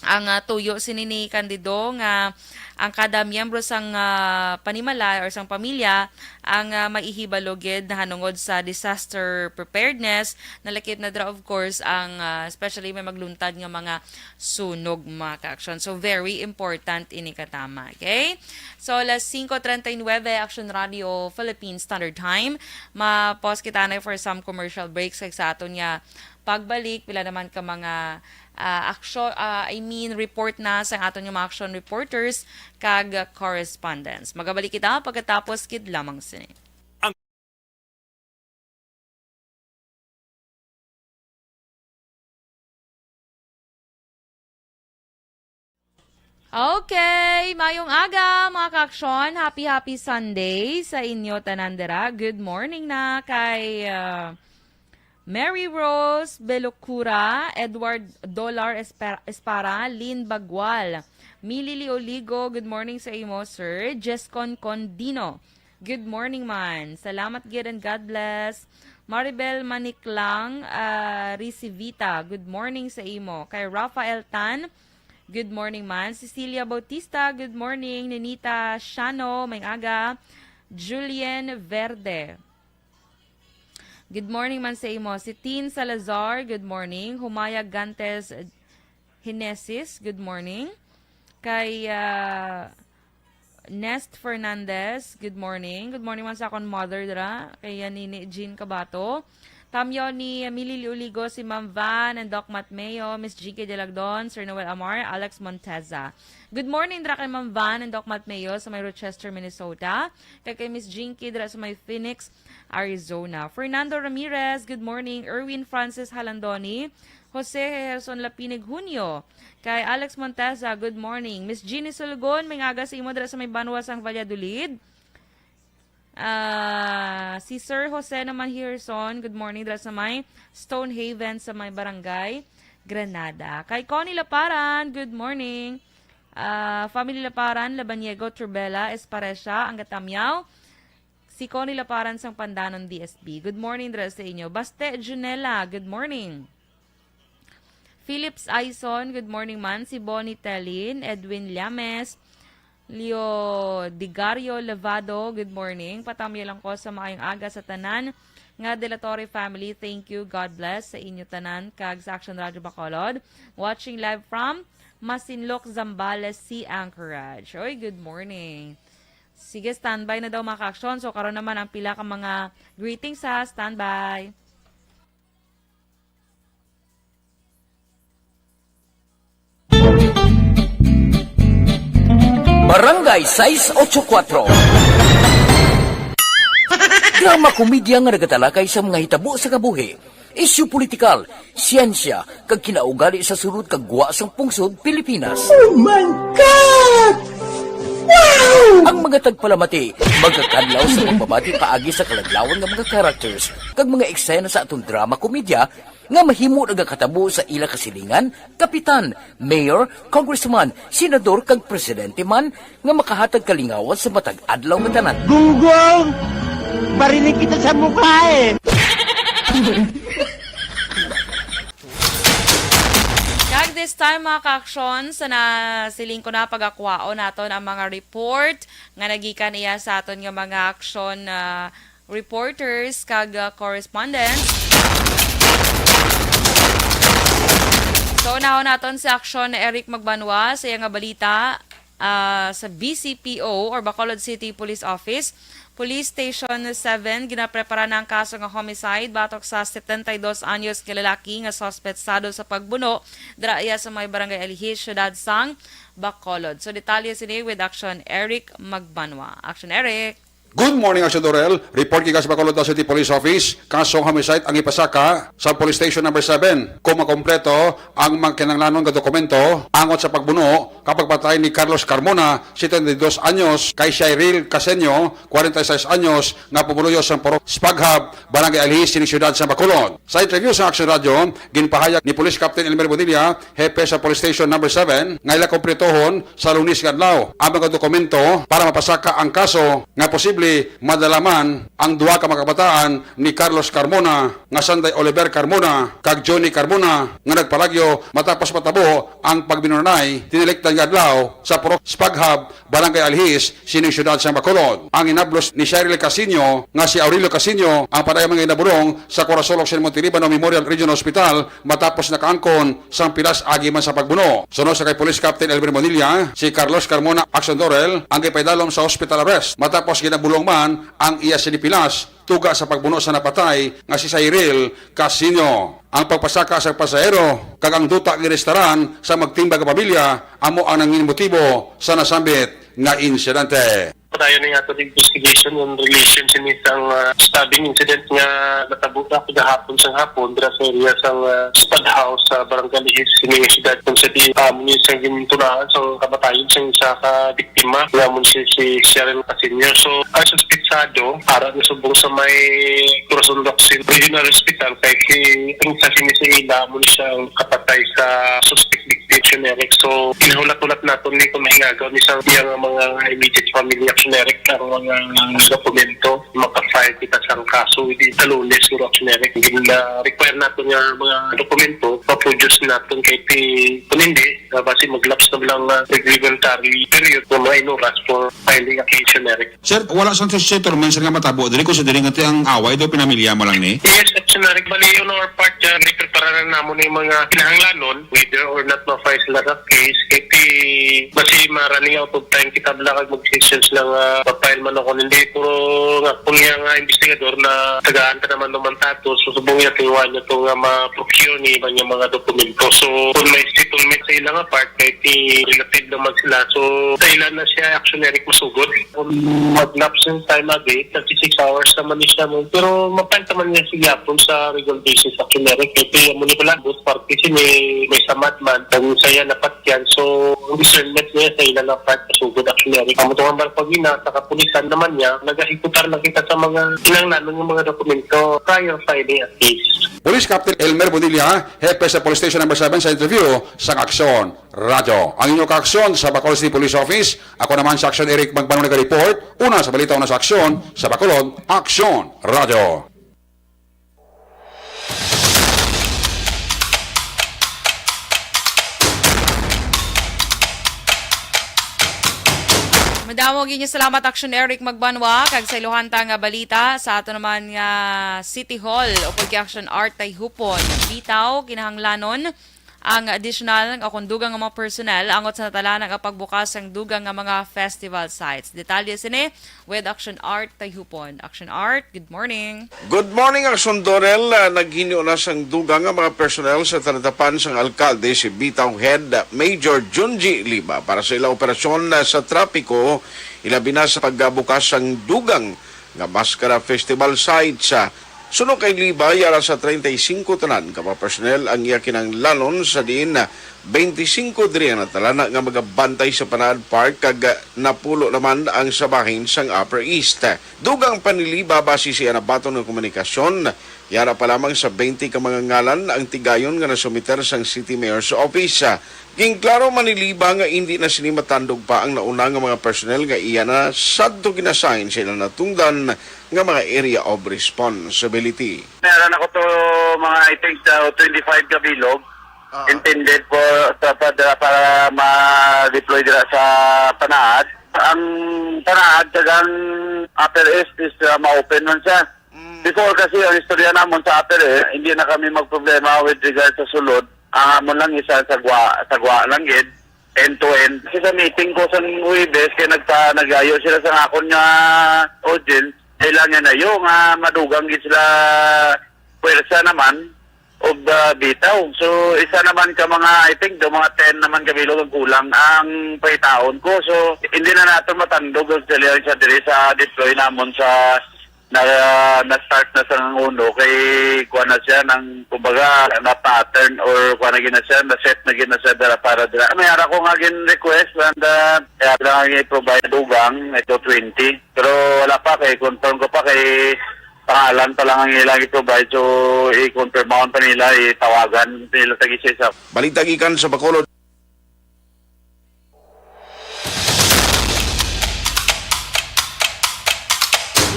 ang, ah, tuyo sini ni Candido nga ang kada miyembro sang, ah, panimalay or sang pamilya ang, ah, maihibalo gid nahanungod sa disaster preparedness. Nalakip na dira, of course, ang, ah, especially may magluntad nga mga sunog, mga kaaksyon. So, very important ini katama, okay? So, alas singko treinta y nueve, Action Radio Philippine Standard Time. Ma-pause kita na for some commercial breaks kag sa aton nga pagbalik, pila naman ka mga, ah, aksyon, ah, I mean, report na sa aton nga mga action reporters kag correspondents. Magabalik kita pagkatapos gid lamang sini. Okay, mayong aga, mga kaaksyon. Happy, happy Sunday sa inyo tanan dira. Good morning na kay, ah, Mary Rose Belocura, Edward Dolar Esper-, Espara, Lynn Bagwal, Mili Lioligo, good morning sa imo, sir. Jescon Condino, good morning man. Salamat gid and God bless. Maribel Maniklang, ah, Risivita, good morning sa imo. Kay Rafael Tan, good morning man. Cecilia Bautista, good morning. Ninita Shano, mayong aga. Julian Verde, Good morning man sa imo. Si Tin Salazar, good morning. Humayag Gantes Hinesis, good morning. Kay, ah, Nest Fernandez, good morning. Good morning man sa akon mother dira. Kay, ah, Nini Jean Cabato. Tamyo ni Mili Liuligo, si Ma'am Van and Doc Matmeo, Miss Jinky Delagdon, Sir Noel Amar, Alex Monteza. Good morning dira kay Ma'am Van and Doc Matmeo sa may Rochester, Minnesota. Kag kay Miss Jinky dira sa may Phoenix, Arizona. Fernando Ramirez, good morning. Erwin Francis Halandoni, Jose Gerson Lapinig Junio. Kay Alex Monteza, good morning. Miss Jeannie Sulgon, may aga sa imo dira sa may banwa sang Valladolid. Ah, si Sir Jose naman Herson, good morning dira sa may Stonehaven sa may barangay Granada. Kay Connie Laparan, good morning. Ah, family Laparan, Labaniego, Trubela, Esparecia, Angat Tamyaw. Si Connie Laparan sang Pandanon D S B. Good morning dira sa inyo. Baste Junela, good morning. Philips Aison, good morning man. Si Bonnie Telin, Edwin Llames, Leo Digario Levado, good morning. Patamyo lang ko sa maayong aga sa tanan nga De La Torre family. Thank you. God bless sa inyo tanan kag sa Action Radio Bacolod. Watching live from Masinloc, Zambales, Sea Anchorage. Oy, good morning. Sige, standby na daw, mga ka-aksyon. So, karon naman ang pila ka mga greetings, ha. Standby. Barangay sais ocho kuatro. Drama komedya nga nagatalakay sa mga hitabo sa kabuhi, isyu politikal, siyensya, kag kinaugali sa sulod kag gwa sang pungsod Pilipinas. Oh my God! Wow! Ang mga tagpalamati magakadlaw sa pagbabati paagi sa kaladlawan nga mga characters kag mga eksena sa aton drama komedya nga mahimo nagakatabo sa ila kasilingan, kapitan, mayor, congressman, senador, kag presidente man nga makahatag kalingawan sa matag adlaw nga tanan. Gunggong! Barinig kita sa mukha eh! Kag this time, mga ka-aksyon, sa nasiling ko na, pagakwaon naton ang mga report nga nagikan iya sa aton nga mga aksyon, ah, reporters kag, ah, correspondents. So, unahon naton si aksyon ni Eric Magbanwa sa iya nga balita, ah, sa B C P O or Bacolod City Police Office, Police Station seven, ginaprepara na ang kaso nga homicide batok sa setenta y dos anyos nga lalaki nga suspetsado sa pagbuno dira iya sa may Barangay Alihis, siyudad sang Bacolod. So, detalye sini with Action Eric Magbanwa. Action Eric! Good morning, Action Dorel. Report gikan sa Bacolod City Police Office, kasong homicide ang ipasaka sa Police Station Number seven. Kung makompleto ang mga kinahanglanon nga dokumento angot sa pagbuno kag pagpatay ni Carlos Carmona, setenta y dos anyos, kay Shiril Casenio, kwarenta y seis anyos, nga pumuluyo sa Purok Spaghab, Barangay Alihis, sining siyudad sa Bacolod. Sa interview sa Action Radio, ginpahayag ni Police Captain Elmer Bonilla, hepe sa Police Station Number seven, nga ila kompletohon sa Lunes nga adlaw ang mga dokumento para mapasaka ang kaso nga posible madala man ang duha ka mga kabataan ni Carlos Carmona nga sanday Oliver Carmona kag Johnny Carmona nga nagpalagyo matapos matabo ang pagbinunoanay tinalikdan nga adlaw sa Purok Spaghab, Barangay Alihis, sining siyudad sa Bacolod. Ang inablos ni Cheryl Casinio nga si Aurelio Casinio ang padayon nga ginabulong sa Corazon Occidental Montelibano Memorial Regional Hospital matapos nakaangkon sang pilas agi man sa pagbuno. Suno sa kay Police Captain Elvin Bonilla, si Carlos Carmona Action Dorel ang gipaidalom sa hospital arrest matapos ginabulong man ang iya sini pilas tuga sa pagbuno sa napatay nga si Cyril Casinio. Ang pagpasaka sa pasahero kag ang duta ginrestaran sa magtimbag nga pamilya amo ang nangin motibo sa nasambit nga insidente. Padayon ni ato investigation in relation sini sang, ah, stabbing incident nga natabo na kagahapon sang hapon dira sa area sang, ah, Spad House sa Barangay Lihis, sini nga siyudad kung sa di, ah, amo ni sang gintunaan sang kamatayon sang isa ka biktima nga amo si, si Cheryl Casinio. So, ang suspetsado ara na subong sa may Corazon Locsin Regional Hospital kay si ang isa sini sa ila amo ni siya ang kapatay sa suspect victim, Action Eric. So, ginahulat-hulat naton ni kung mahingagaw ni sa iyang mga immediate family, Action Eric, ang mga dokumento. Maka-file kita sang kaso within sa Lunes, siguro, Action Eric. Gina-require naton nga mga dokumento, ma-produce naton kay ti-, kung hindi, ah, basi mag-lapse na lang, ah, regulatory period ng mga inuras for filing a case, Action Eric. Sir, wala sang Senator Mel, sir, nga matabo diri, considering nga ti ang away daw pinamilya mo lang ni? Yes, Action Eric, bali, on our part dyan, prepara na namon yung mga kinahanglanon, whether or not ma-file sila sa case, kay ti, basi ma-running out of time kita bala kag mag-decisions lang, ah, pa-file man o kung hindi. Pero nga, kung iya nga investigador na tagaan ta naman naman tato, so subong niya, tinuan niya to nga ma-procure ni iba niya mga dokumento. So, kung may settlement sa ilang part, kay ti relative naman sila. So, sa ilan na siya, Action Eric, masugod. Kung mag-lapse yung time a day, thirty-six hours naman ni siya mo. Pero mapanta man niya sa gyapon sa regular basis sa kinere. Kaya kaya mo ni pala, both parties, may, may samad man. Kung saya na patyan. So, ang discernment niya sa ilang part, pasugod, actually. Ang mutuang barpagina, sa kapulisan naman niya, nagahikutar na kita sa mga kinahanglanon ng mga dokumento prior filing a case. Police Captain Elmer Bonilla, hepe sa Police Station Number Seven, sa interview sa Aksyon Radyo. Ang inyo kaaksyon sa Bacolod City Police Office, ako naman sa Aksyon Eric Magbanwa nag-report. Una sa balita, una sa aksyon sa Bacolod, Aksyon Radyo. Madamo gid nga salamat, Action Eric Magbanwa, kag sa iluhan ta nga balita sa ato naman nga City Hall, upod kay Action Art Tayhupon. Bitaw, kinahanglanon ang additional nga kon dugang nga mga personnel angot sa natalana nga pagbukas sang dugang nga mga festival sites. Detalye sini with Action Art Tayhupon. Action Art, good morning. Good morning, Action Dorel. Ah, naghinyo na sang dugang nga mga personnel sa talatapan sang alkalde si Bitaw Head Major Junji Liba para sa ilang operasyon, ah, sa trapiko, ilabi na sa pagbukas sang dugang nga Maskara Festival sites. Ah, suno kay Liba, yara sa treinta y cinco tanan ka mga personnel ang iya kinahanglanon, sa diin, ah, twenty-five diri ang natalana nga magabantay sa Panaad Park, kag, ah, napulo naman ang sa bahin sang Upper East. Dugang pa ni Liba, basi sa iya nabaton nga komunikasyon, yara pa lamang sa twenty ka mga ngalan ang tigayon nga nasumiter sang City Mayor's Office. Ginklaro man ni Liba nga indi na sini matandog pa ang nauna nga mga personnel nga iya na sadto gin-assign sa ilang natungdan nga mga area of responsibility. Meron ako to mga, I think, uh, twenty-five ka bilog. Ah. Intended for, sa, para, para ma-deploy dira sa Panaad. Ang Panaad, tagang Upper East is, uh, ma-open man siya. Mm. Before kasi, ang istorya namon sa Upper East, hindi na kami magproblema with regard sa sulod. Ang amon lang isa sa gwa, sa gwa lang gid, end to end. Kasi sa meeting ko sa Huwebes, kay nagpa-, nagayo sila sa akon nga audience, kailangan na yung, ah, madugang gid sila pwersa naman og, ah, bitaw. So, isa naman ka mga, I think, do mga ten naman ka bilog ang kulang ang pahitaon ko. So, hindi na nato matandog ang sila sa diri sa deploy namon sa na, na-start na sa uno kay kuha na siya ng, kumbaga, na-pattern or kuha na gina siya, na-set na gina siya dira para dira. May ara ko nga gin-request and, ah, kaya lang i-provide dugang, ito twenty. Pero wala pa kay confirm ko pa kay pangalan pa lang ang ilang i-provide. So, i-confirm pa nila, itawagan nila tag-isa-isa. Balita gikan sa Bacolod.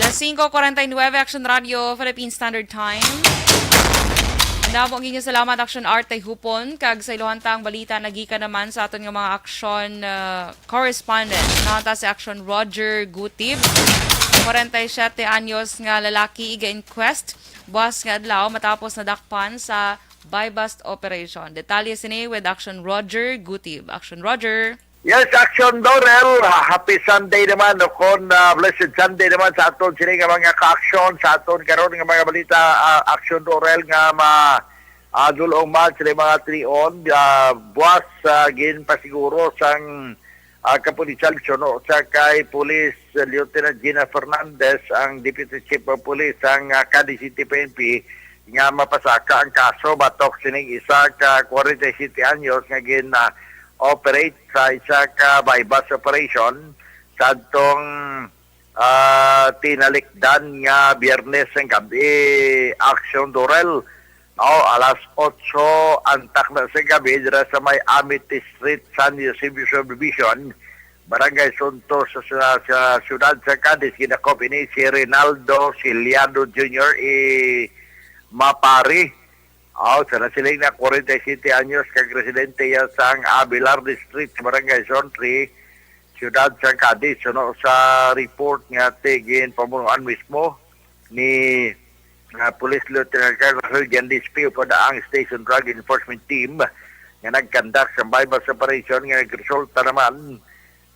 Las cinco cuarenta y nueve, Action Radio, Philippine Standard Time. Madamo ang inyong salamat, Action Art Tayhupon. Kag sa iluhan tang balita, nagikan naman sa aton nga mga action, uh, correspondent. Nahanta si Action Roger Gutib, forty-seven anyos nga lalaki, iga-inquest buwas nga adlaw matapos nadakpan sa buy-bust operation. Detalye sini with Action Roger Gutib. Action Roger. Yes, Action Dorel. Ha-, happy Sunday naman, o kon, ah, blessed Sunday naman sa aton sini nga mga ka-action, sa aton karon nga mga balita, ah, Action Dorel, nga ma-, ah, dulong man sila mga trion, ah, buwas, ah, ginpasiguro sang, ah, kapulisan, suno sa kay Police Lieutenant Gina Fernandez, ang Deputy Chief of Police sang, ah, Cadiz City P N P, nga mapasaka ang kaso batok sining isa ka forty-seven anyos nga gin, ah, operate sa isa ka buy-bust operation sadtong, ah, tinalikdan nga Biyernes nga gab-i, Action Dorel. O, alas otso antak na sa gabi dira sa may Amity Street, San Eusebio Subdivision, Barangay Sunto sa, sa, sa siyudad sa Cadiz, ginakop ini si Rinaldo Ciliado Junior i Mapari. Aw, sa nasiling na forty-seven anyos, kag residente iya sang Abelarde Street, Barangay Zone three, siyudad sa Cadiz, suno sa report nga ti-, ginpamunuan mismo ni, ah, Police Lieutenant Colonel Roy Gandispe, upod ang Station Drug Enforcement Team, nga nag-conduct sa buy-bust operation nga nagresulta naman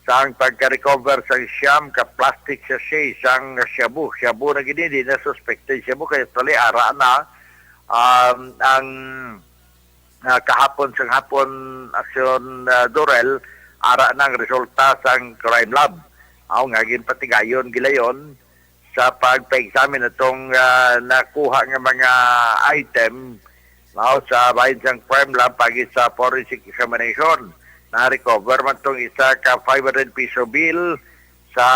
sang pagka-recover sang siyam ka plastic sachet sang shabu. Shabu na gid ini, na suspected shabu, kay actually ara na, um, ang, ah, kahapon sang hapon, Aksyon, ah, Dorel, ara na ang resulta sang crime lab. Aw nga ginpatigayon gilayon sa pagpa-examine atong, ah, nakuha nga mga item, mao sa bahin sang crime lab pagi sa forensic examination. Na-recover man tong isa ka five hundred peso bill sa,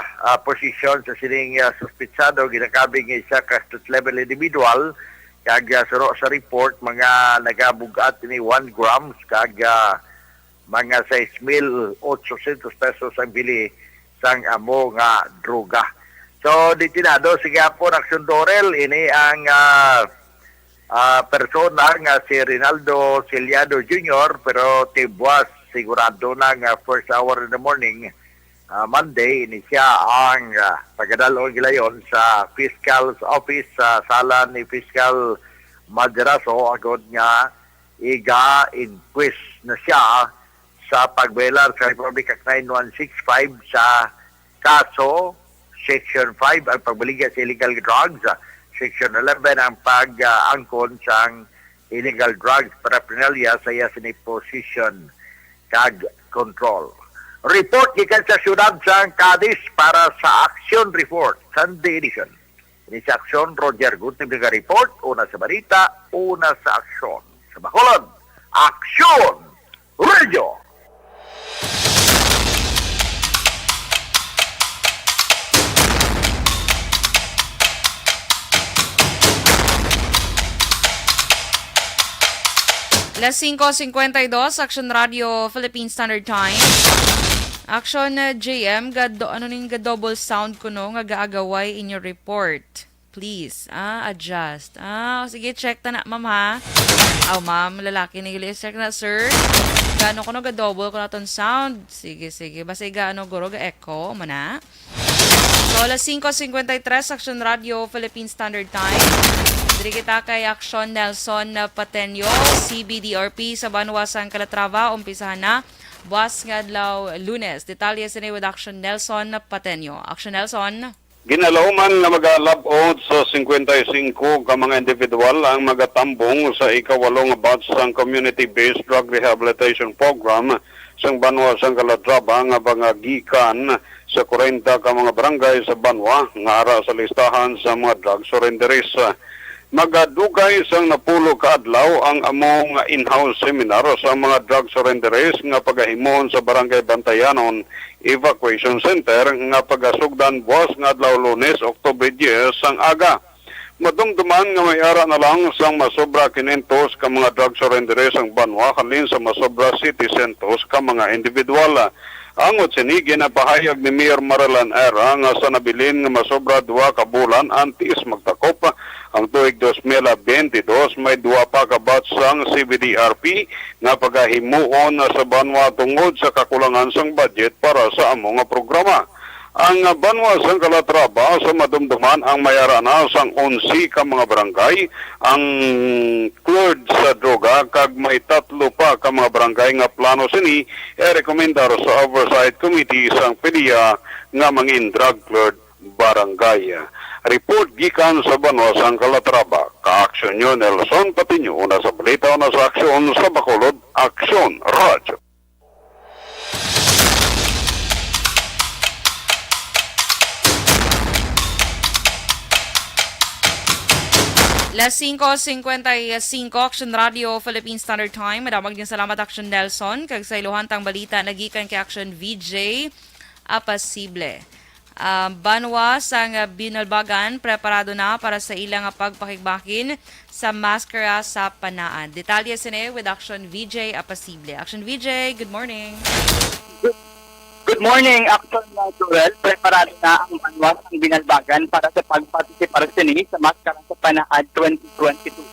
ah, posisyon sa sining, ah, suspitsado, ginakabig nga isa ka street level individual, kag, ah, suno sa report, mga nagabug-at ini one grams kag, ah, mga sais mil otsosyentos pesos ang bili sang amo nga droga. So, detenado sa gihapon, Aksyon Dorel, ini ang, ah, ah, persona nga si Rinaldo Ciliado Junior, pero tibwas, sigurado na nga first hour in the morning, ah, Monday, ini siya ang, ah, pagadal-on gilayon sa fiscal's office sa sala ni Fiscal Madrazo, agod nga iga-inquest na siya sa pagbayolar sa Republic Act nine one six five sa kaso, Section five, ang pagbaligya sa illegal drugs, Section eleven, ang pag-angkon sang illegal drugs paraphernalia sa iya sini possession kag control. Report gikan sa siyudad sang Cadiz para sa Aksyon Report, Sunday edition. Ini si Aksyon, Roger Gunting, nag-report, una sa balita, una sa aksyon. Sa Bacolod, Aksyon Radio! Las singko cincuenta y dos, Aksyon Radio, Philippine Standard Time. Aksyon, uh, J M, gado-, ano ning ga-double sound kuno nga gaagaway in your report? Please, ah, adjust. Ah, sige, check ta na, ma'am, ha? Aw, ma'am, lalaki ni Julius, check na, sir. Gano kuno ga-double ko naton sound? Sige, sige. Basta gaano, guro, ga-echo mo na. So, alas singko cincuenta y tres, Aksyon Radio, Philippine Standard Time. Diri kita kay Aksyon Nelson Pateño, C B D R P sa banwa sang Calatrava. Umpisahan na buas nga adlaw, Lunes. Detalye sini with Aksyon Nelson Pateño. Aksyon Nelson. Ginalauman nga magalab-ot sa cincuenta y cinco ka mga individual ang magatambong sa ikawalo nga batch sang Community-Based Drug Rehabilitation Program sang banwa sang Calatrava nga mga gikan sa kwarenta ka mga barangay sa banwa nga ara sa listahan sa mga drug surrenderees. Magadugay sang napulo ka adlaw ang amo nga in-house seminar sa mga drug surrenderees nga pagahimuon sa Barangay Bantayanon Evacuation Center nga pagasugdan buas nga adlaw, Lunes, Oktubre diyes, sang aga. Madumduman nga may ara na lang sang masobra kinentos ka mga drug surrenderees ang banwa halin sa masobra setecientos ka mga individual. Angot sini, ginapahayag ni Mayor Marilan Era nga sa nabilin nga masobra duha ka bulan antes magtakop ang tuig dos mil biyente dos, may duha pa ka batch sang C B D R P nga pagahimuon na sa banwa tungod sa kakulangan sang budget para sa amo nga programa. Ang banwa sang Calatrava sa madumduman ang may ara na sang onse ka mga barangay ang cleared sa droga, kag may tatlo pa ka mga barangay nga plano sini irekomendar sa Oversight Committee sang PDEA nga mangin drug cleared barangay. Report gikan sa banwa sang Calatrava, ka-Aksyon Nelson Patiño, una sa balita, una sa aksyon, sa Bacolod, Aksyon Radio. Las singko cincuenta y cinco, Aksyon Radio, Philippine Standard Time. Madamag din salamat, Aksyon Nelson. Kag sa iluhantang balita, nagikan kay Aksyon V J Apasible. Ah, banwa sang Binalbagan preparado na para sa ila nga pagpakigbakin sa maskara sa Panaad. Detalye sini with Action V J Apasible. Action V J, good morning. Good morning, Action Natural. Preparado na ang banwa sang Binalbagan para sa pagpartisipar sini sa maskara sa Panaad twenty twenty-two.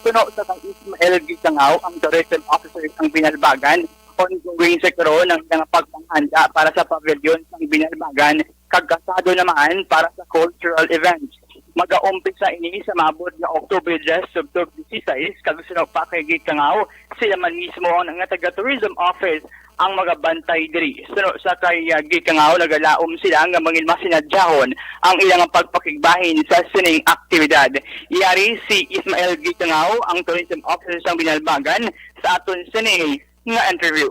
Suno sa kay Ismael Gisangaw, ang tourism officer sang Binalbagan, Ongoing sa karon ang ilang pagpanghanda para sa pavilion sang Binalbagan kag kasado naman para sa cultural events. Magaumpisa ini sa maabot nga October diyes tubtob disisais, kag suno pa kay Gikangaw, sila man mismo ang nga taga Tourism Office ang magabantay diri. Suno sa kay, ah, Gikangaw, nagalaom sila nga mangin masinadyahon ang ilang pagpakigbahin sa sining aktibidad. Yari si Ismael Gikangaw, ang Tourism Officer sang Binalbagan, sa aton sini nga interview.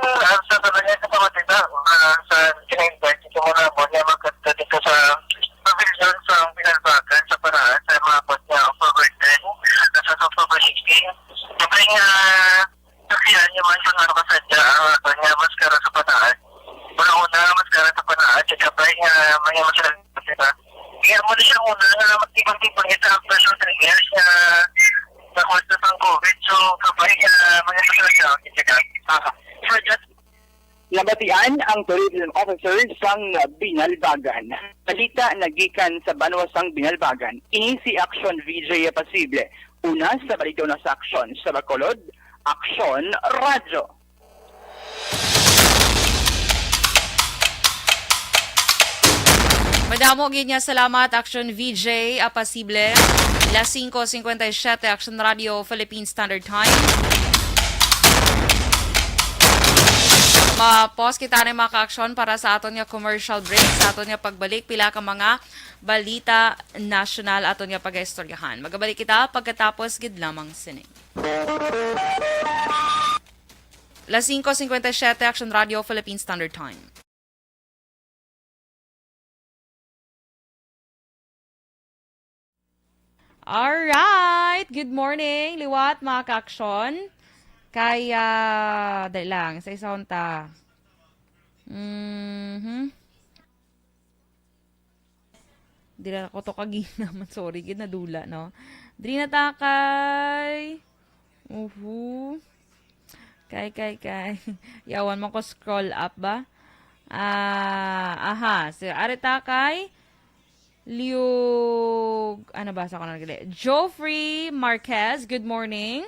Ang sa tanan niya sa mga tita, ah, sa kinainvite ito mo na mo niya magkadto dito sa pavilion sa Binalbagan sa Paraan sa mga abot niya October ten, nasa sa October sixteen. Sabay nga, sabihan niyo man kung ano kasadya ang ato niya maskara sa Paraan. Una-una, maskara sa Paraan, at sabay nga, may masarap sila. Kaya mo na siya una nga magtibang-tibang ito ang presyo sa gas nga sa kwarta sang COVID. So, sabay nga, may masarap na ang kisigan. Ah, for that, Nabatian ang tourism officer sang Binalbagan. Balita nagikan sa banwa sang Binalbagan. Ini si Action V J Pasible. Una sa balita na sa Action sa Bacolod, Action Radyo. Madamo gid nga salamat, Action V J Apasible. Las singko singkwenta y siyete, Action Radio, Philippine Standard Time. Ma-pause kita ni mga ka-aksyon para sa aton nga commercial break. Sa aton nga pagbalik, pila ka mga balita nasyonal aton nga pagaistoryahan. Magabalik kita pagkatapos gid lamang sini. Las singko singkwenta y siyete, Action Radio, Philippine Standard Time. Alright! Good morning, liwat, mga ka-aksyon. Kay, ah, dali lang, sa isa unta. Mhm. Dili na ko to kagina man. Sorry, gid nadula, no? Dili na ta kay. Uhu. Kay, kay, kay. Yawan mo ko scroll up ba? Ah, aha. So, ari ta kay Liug, ano ba sa ko na gali? Geoffrey Marquez, good morning.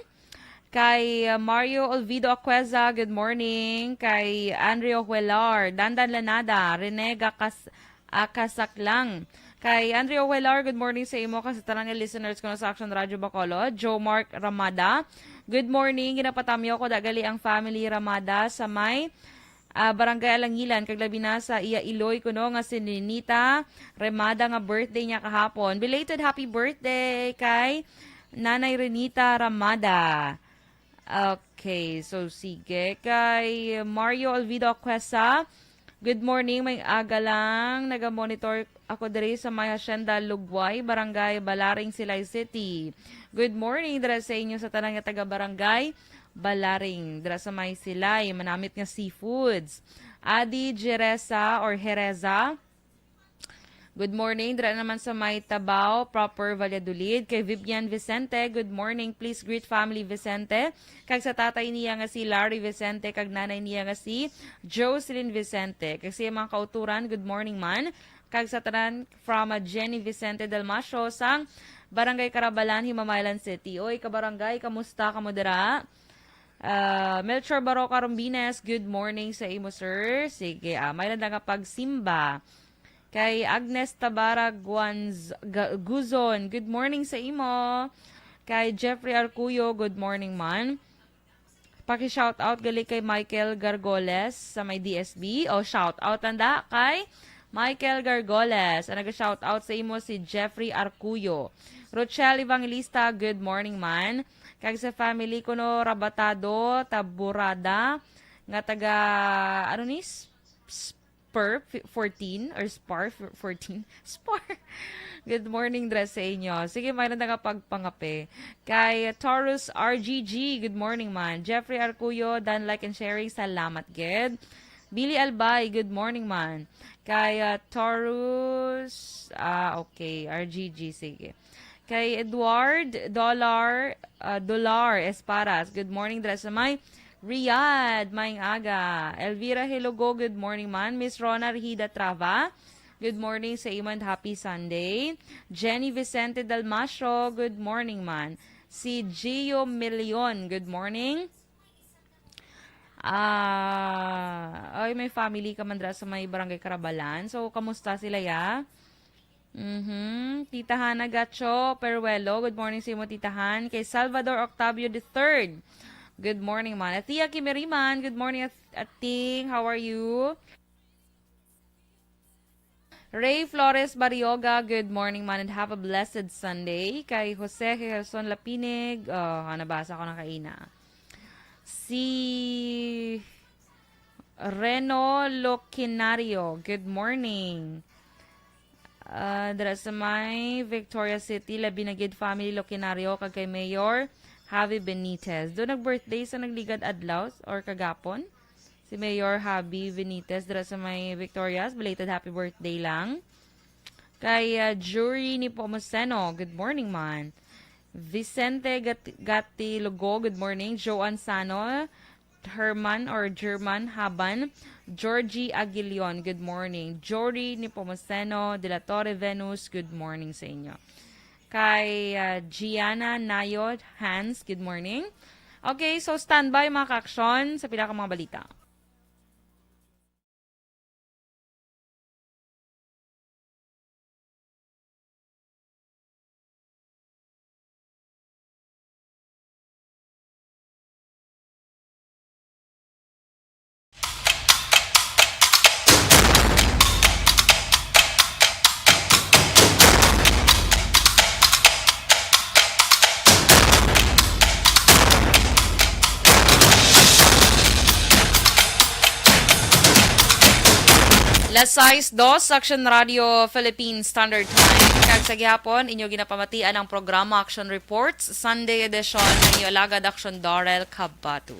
Kay, uh, Mario Olvido Acueza, good morning. Kay Andrew Huelar, Dandan Lanada, Rene Gacas-, Acasaclang. Kay Andrew Huelar, good morning sa imo, kag sa tanan nga listeners ko sa Action Radio Bacolod. Joe Mark Ramada, good morning. Ginapatamyaw ko da gali ang family Ramada sa may, ah, Barangay Alangilan, kag labi na sa iya iloy kuno nga si Ninita Ramada nga birthday niya kahapon. Belated happy birthday kay Nanay Renita Ramada. Okay, so sige. Kay Mario Olvido Acuesa, good morning. May aga lang. Naga-monitor ako diri sa may Hacienda Lugway, Barangay Balaring, Silay City. Good morning dira sa inyo sa tanan nga taga Barangay Balaring, dira sa may Silay. Manamit nga seafoods. Adi Jereza or Jereza, good morning. Dira naman sa may Tabao, proper Valladolid. Kay Vivian Vicente, good morning. Please greet family Vicente. Kag sa tatay niya nga si Larry Vicente, kag nanay niya nga si Jocelyn Vicente. Kag sa iyang mga kauturan, good morning man. Kag sa tanan from, uh, Jenny Vicente Dalmacio sang Barangay Carabalan, Himamaylan City. Oy, kabarangay, kamusta kamo dira? Ah, Melchor Baroca Rombines, good morning sa imo, sir. Sige, ah, may lang nga pagsimba. Kay Agnes Tabara Guanz-, Ga-, Guzon, good morning sa imo. Kay Jeffrey Arcuyo, good morning man. Paki-shout out gali kay Michael Gargoles sa may D S B. O, shout out anda kay Michael Gargoles. Ang naga-shout out sa imo si Jeffrey Arcuyo. Rochelle Evangelista, good morning man. Kag sa family kuno, Rabatado, Taburada, nga taga, ano ni? S-, S-, Spur fi-, fourteen or Spar f-, fourteen? Spar. Good morning, dira sa inyo. Sige, mayroon na nga pagpangape. Kay Taurus R G G, good morning man. Jeffrey Arcuyo, dan like and sharing. Salamat, gid. Billy Albay, good morning man. Kay, ah, Taurus, ah, okay, R G G, sige. Kay Edward Dollar, ah, Dollar Esparas, good morning, dira sa may Riyadh, maayong aga. Elvira Hilogo, good morning man. Miss Rona Rihida Trava, good morning sa imo and happy Sunday. Jenny Vicente Dalmacio, good morning man. Si Gio Milion, good morning. Ah, ay, may family ka man dira sa may Barangay Carabalan. So, kamusta sila, ya? Mhm. Tita Hana Gacho Peruelo, good morning sa imo, Tita Han. Kay Salvador Octavio the third, good morning, man. Atia Kimiriman, good morning, At-, Ating. How are you? Ray Flores Barrioga, good morning, man, and have a blessed Sunday. Kay Jose Gerson Lapinig, oh, nabasa ko na kaina. Si Reno Loquinario, good morning. Ah, dira sa may Victoria City, labi na gid family Loquinario, kag kay Mayor Javi Benitez. Do nag-birthday sa nagligad adlaw or kagapon? Si Mayor Javi Benitez dira sa may Victorias, belated happy birthday lang. Kay, ah, Jury ni Pomoseno, good morning, man. Vicente Gat-, Gatilogo, good morning. Joan Sano, Herman or German Haban, Georgie Aguilion, good morning. Jory ni Pomoseno, De La Torre Venus, good morning sa inyo. Kay, ah, Gianna Nayo Hans, good morning. Okay, so standby, mga ka-aksyon, sa pila ka mga balita. Las sais dos, Action Radio Philippine Standard Time. Kag sa gihapon, inyo ginapamatian ang programa Action Reports, Sunday edition, ang inyo alagad Action Darrell Cabato.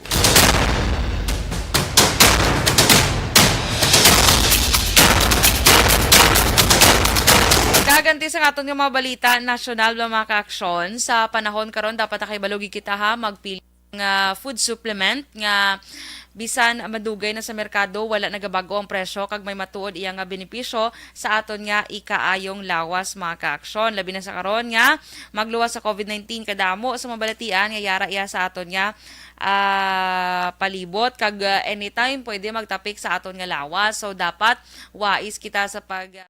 Kaganti sa aton nga mga balita, nasyonal ba, mga ka-aksyon, sa panahon karon dapat nakahibalo gid kita, ha, magpili nga food supplement nga bisan madugay na sa merkado, wala nagabag-o ang presyo kag may matuod iya nga benepisyo sa aton nga ikaayong lawas, mga ka-aksyon. Labi na sa karon nga magluwas sa covid nineteen, kadamo sa mga balatian nga yara iya sa aton nga, ah, palibot kag, ah, anytime pwede magtapik sa aton nga lawas. So, dapat wais kita sa pag-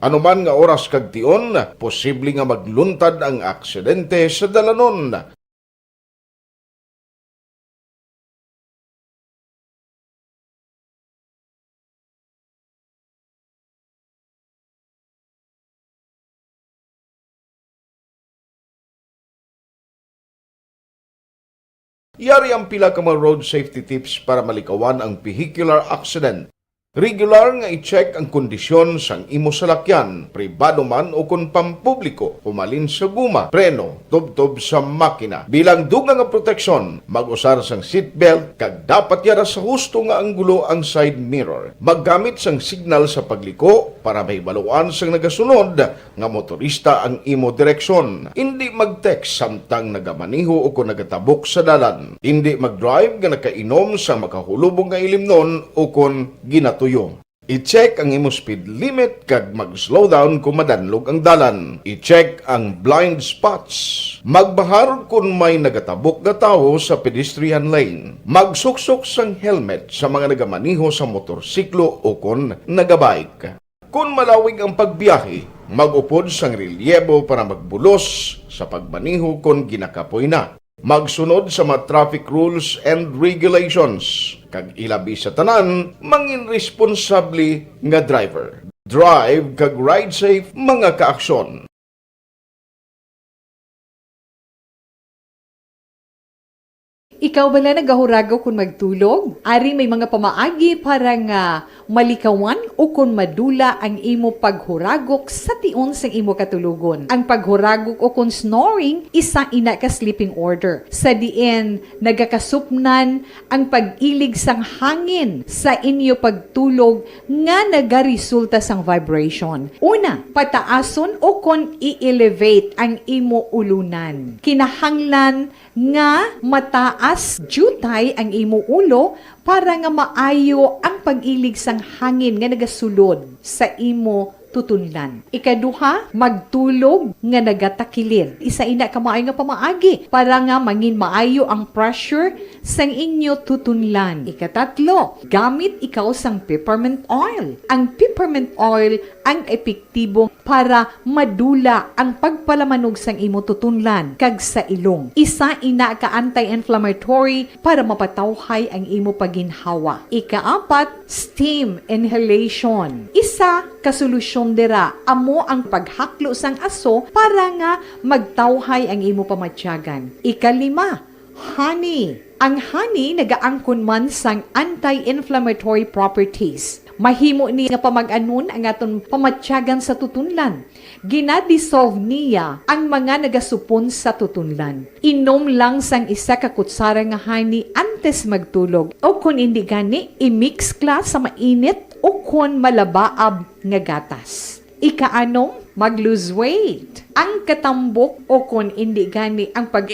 Anuman nga oras kag tion, posible nga magluntad ang aksidente sa dalanon. Yari ang pila ka mga road safety tips para malikawan ang vehicular accident. Regular nga i-check ang kondisyon sang imo salakyan, pribado man o kon pampubliko, humalin sa guma, preno, tubtob sa makina. Bilang dugang nga proteksyon, mag-usar sang seatbelt kag dapat yara sa husto nga anggulo ang side mirror. Maggamit sang signal sa pagliko para mahibaluan sang nagasunod nga motorista ang imo direksyon. Indi mag-text samtang nagamaneho o kon nagatabok sa dalan. Indi mag-drive nga nakainom sa makahulubong nga ilimnon o kon ginatuyo. I-check ang imo speed limit kag mag-slow down kon madanlog ang dalan. I-check ang blind spots. Magbahar kon may nagatabok nga tawo sa pedestrian lane. Magsuksok sang helmet sa mga nagamaneho sa motorsiklo o kon nagabike. Kon malawig ang pagbiyahe, mag-upod sang relyebo para magbulos sa pagmaneho kon ginakapoy na. Magsunod sa mga traffic rules and regulations, kag ilabi sa tanan, mangin responsable nga driver. Drive kag ride safe, mga kaaksyon. Ikaw bala nagahuragok kon magtulog? Ari may mga pamaagi para nga malikawan o kon madula ang imo paghuragok sa tion sang imo katulogon. Ang paghuragok o kon snoring, isa ina ka sleeping order, sa diin nagakasupnan ang pag-ilig sang hangin sa inyo pagtulog nga nagaresulta sang vibration. Una, pataason o kon i-elevate ang imo ulunan. Kinahanglan nga mataas diutay ang imo ulo para nga maayo ang pag-ilig sang hangin nga nagasulod sa imo tutunlan. Ikaduha, magtulog nga nagatakilid. Isa ina ka maayo nga pamaagi para nga mangin maayo ang pressure sang inyo tutunlan. Ikatatlo, gamit ikaw sang peppermint oil. Ang peppermint oil ang epektibo para madula ang pagpalamanog sang imo tutunlan kag sa ilong. Isa ina ka anti-inflammatory para mapatawhay ang imo paginhawa. Ikaapat, steam inhalation. Isa ka solusyon dira amo ang paghaklo sang aso para nga magtawhay ang imo pamatyagan. Ikalima, honey. Ang honey nagaangkon man sang anti-inflammatory properties. Mahimo ni nga pamag-anon ang aton pamatyagan sa tutunlan. Gina-dissolve niya ang mga nagasupon sa tutunlan. Inom lang sang isa ka kutsara nga honey antes magtulog, o kon indi gani, i-mix kla sa mainit o kon malabaab nga gatas. Ikaanom, mag-lose weight. Ang katambok o kon indi gani ang pag-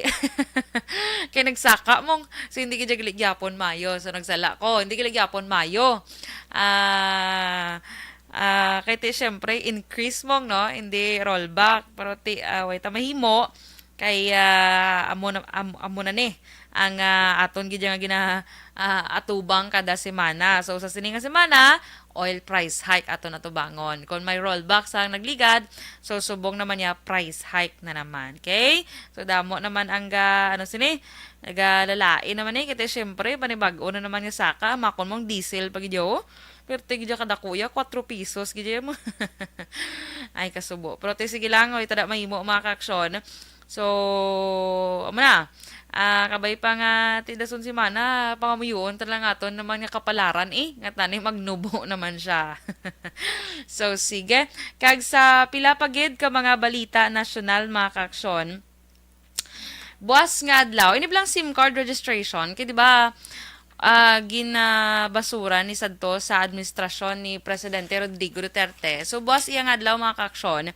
Kay nagsaka mong, so hindi gid gyapon mayo. So nagsala ko, hindi gid gyapon mayo. Ah, ah, kay ti, syempre, increase mong, no? Hindi rollback. Pero ti, ah, way ta mahimo. Kay, ah, amo na, am-, amo na ni ang, ah, aton gid nga gina-, ah, atubang kada semana. So, sa sini nga semana, oil price hike aton atubangon. Kung may rollback sa nagligad, so subong naman niya price hike na naman. Okay? So, damo naman ang ga-, ano sini, nagalalain naman eh. Kasi syempre, panibag-o na naman nga saka, makon mong diesel pa gid yo. Pero ti gid kadako ya, kwatro pesos gid ya mo. Ay, kasubo. Pero ti, sige lang, oy, tada mahimo, mga kaaksyon. So, amo na. Ah, kabay pa nga ti dason semana, pangamuyoon ta lang aton naman nga kapalaran, eh. Nga tani magnubo naman siya. So, sige. Kag sa pila pa gid ka mga balita nasyonal, mga kaaksyon, buas nga adlaw, ini bilang SIM card registration, kay di ba, ah, ginabasura ni sadto sa administrasyon ni Presidente Rodrigo Duterte. So, buas iya nga adlaw, mga kaaksyon,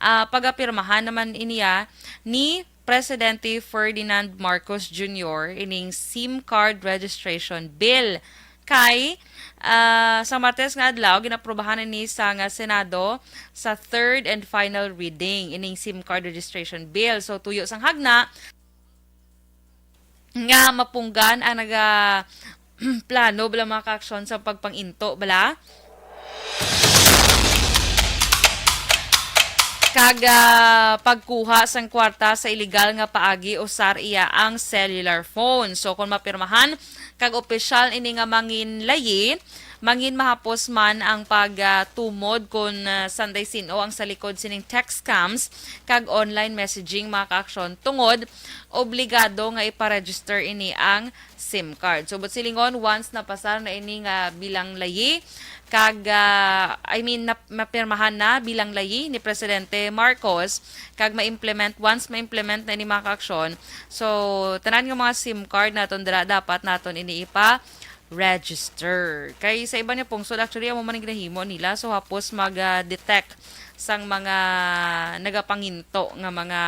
ah, pagapirmahan naman iniya ni Presidente Ferdinand Marcos Junior ining SIM card registration bill. Kay, ah, sa Martes nga adlaw, ginaprobahan ini sa nga Senado sa third and final reading ining SIM card registration bill. So, tuyo sang hagna nga mapunggan ang naga plano bala, mga kaaksyon, sa pagpang-into bala. Kag, ah, pagkuha sang kwarta sa iligal nga paagi, usar iya ang cellular phone. So, kung mapirmahan kag opisyal ini nga manginlayi, mangin mahapos man ang pagtumod kon, ah, sanday sin-o ang sa likod sining text scams kag online messaging, mga kaaksyon, tungod obligado nga ipa-register ini ang SIM card. So, but silingon, once napasar na ini nga bilang layi, kag, ah, I mean, nap-, mapirmahan na bilang layi ni Presidente Marcos, kag ma-implement, once ma-implement na ini, mga kaaksyon, so, tanan nga mga SIM card naton dira, dapat naton ini ipa-register. Kay sa iban nga pungsod, actually, amo man ang ginahimo nila. So, hapos mag-detect sang mga nagapanginto nga mga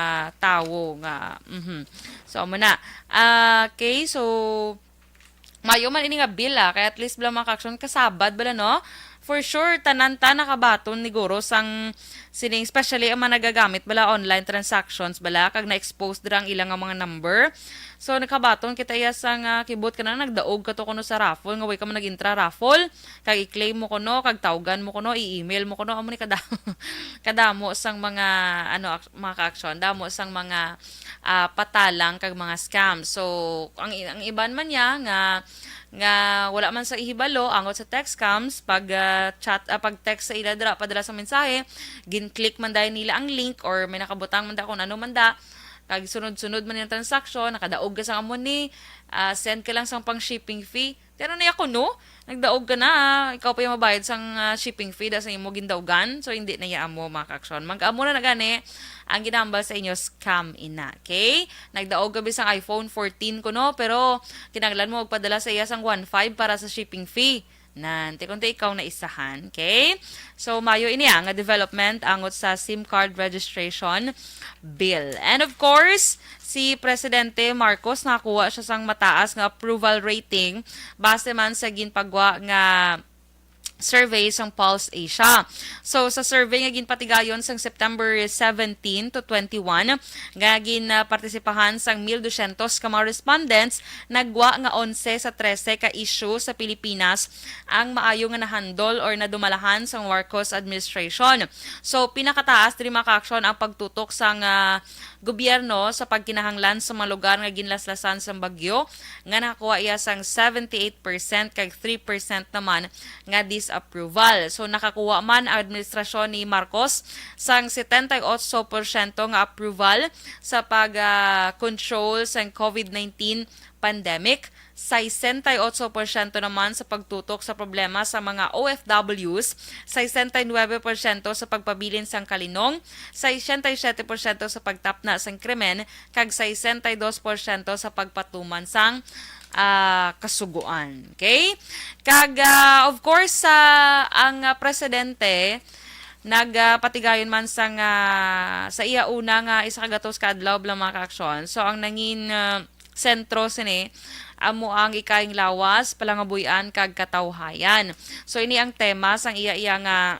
tawo nga, mhm. So, amo na. Ah, okay, so, mayo man ini nga bill, ah, kay at least bala, mga kaaksyon, kasabad bala, no? For sure, tanan ta nakabaton ni guro sang sining, especially ang mga nagagamit bala online transactions bala, kag na-expose dira ang ilang nga mga number. So, nakabaton kita iya sang, ah, kibot ka na, nagdaog ka to kuno sa raffle, nga way ka man nag-intra raffle, kag i-claim mo kuno, kag tawgan mo kuno, i-email mo kuno, amo ni kada-, kadamo sang mga, ano, ak-, mga kaaksyon, damo sang mga, ah, patalang kag mga scam. So, ang, ang iban man niya nga, nga wala man sa ihibalo, angot sa text scams, pag, ah, chat, ah, pag text sa ila dira, padala sa mensahe, gin-click man dahil nila ang link or may nakabutang man da kung ano man da, kag sunod-sunod man yung transaction, nakadaog ka sa amo ni, ah, send ka lang sang pang shipping fee. Pero na ako, no? Nagdaog ka na, ah. Ikaw pa yung mabayad sang, ah, shipping fee da sa imo gindaugan. So, hindi na iya amo, mga kaaksyon. Mag-amo na na gani ang ginambal sa inyo, scam ina. Okay? Nagdaog ka bisang iPhone fourteen ko, no? Pero kinahanglan mo magpadala sa iya sang one five para sa shipping fee. Nan, ti kunti ikaw na isahan, okay? So, mayo ini, ah, nga development angot sa SIM card registration bill. And of course, si Presidente Marcos nakakuha siya sang mataas nga approval rating base man sa ginpagwa nga survey sang Pulse Asia. So, sa survey nga ginpatigayon sang September seventeen to twenty-one, nga ginpartisipahan sang mil dusyentos ka mga respondents, nagwa nga onse sa trese ka issue sa Pilipinas ang maayo nga nahandol or nadumalahan sang Marcos administration. So, pinakataas diri, mga kaaksyon, ang pagtutok sang, ah, gobyerno sa pagkinahanglan sa mga lugar nga ginlaslasan sang bagyo, nga nakakuha iya sang seventy-eight percent kag three percent naman nga disapproval. So, nakakuha man ang administrasyon ni Marcos sang setenta y ocho porsyento nga approval sa pag, ah, control sang COVID nineteen pandemic, sesenta y ocho porsyento naman sa pagtutok sa problema sa mga O F Ws, sesenta y nuebe porsyento sa pagpabilin sang kalinong, sesenta y siyete porsyento sa pagtapna sang krimen, kag sesenta y dos porsyento sa pagpatuman sang, ah, kasugoan. Okay? Kag, ah, of course, sa ang, ah, presidente nagapatigayon man sang, ah, sa iya una nga isa ka gatos ka adlaw bala, mga kaaksyon. So, ang nangin, ah, sentro sini amo ang ikayang lawas, palangabuy-an, kag katawhayan. So, ini ang tema sang iya, iya nga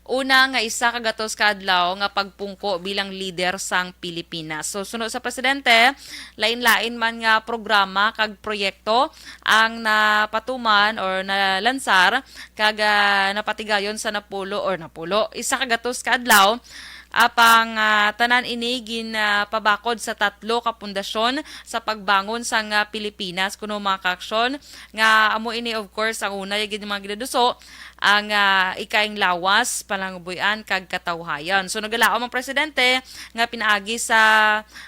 una nga isa ka gatos ka adlaw nga pagpungko bilang lider sang Pilipinas. So, suno sa presidente, lain-lain man nga programa kag proyekto ang napatuman or nalansar kag, ah, napatigayon sa napulo or napulo, isa ka gatos ka adlaw. Apang, ah, tanan ini ginpabakod sa tatlo ka pundasyon sa pagbangon sang, ah, Pilipinas, kuno, mga kaaksyon, nga amo ini, of course, ang una, yung mga ginaduso, ang, ah, ikayang lawas, palangabuy-an, kag katawhayan. So, nagalaom ang presidente nga pinaagi sa,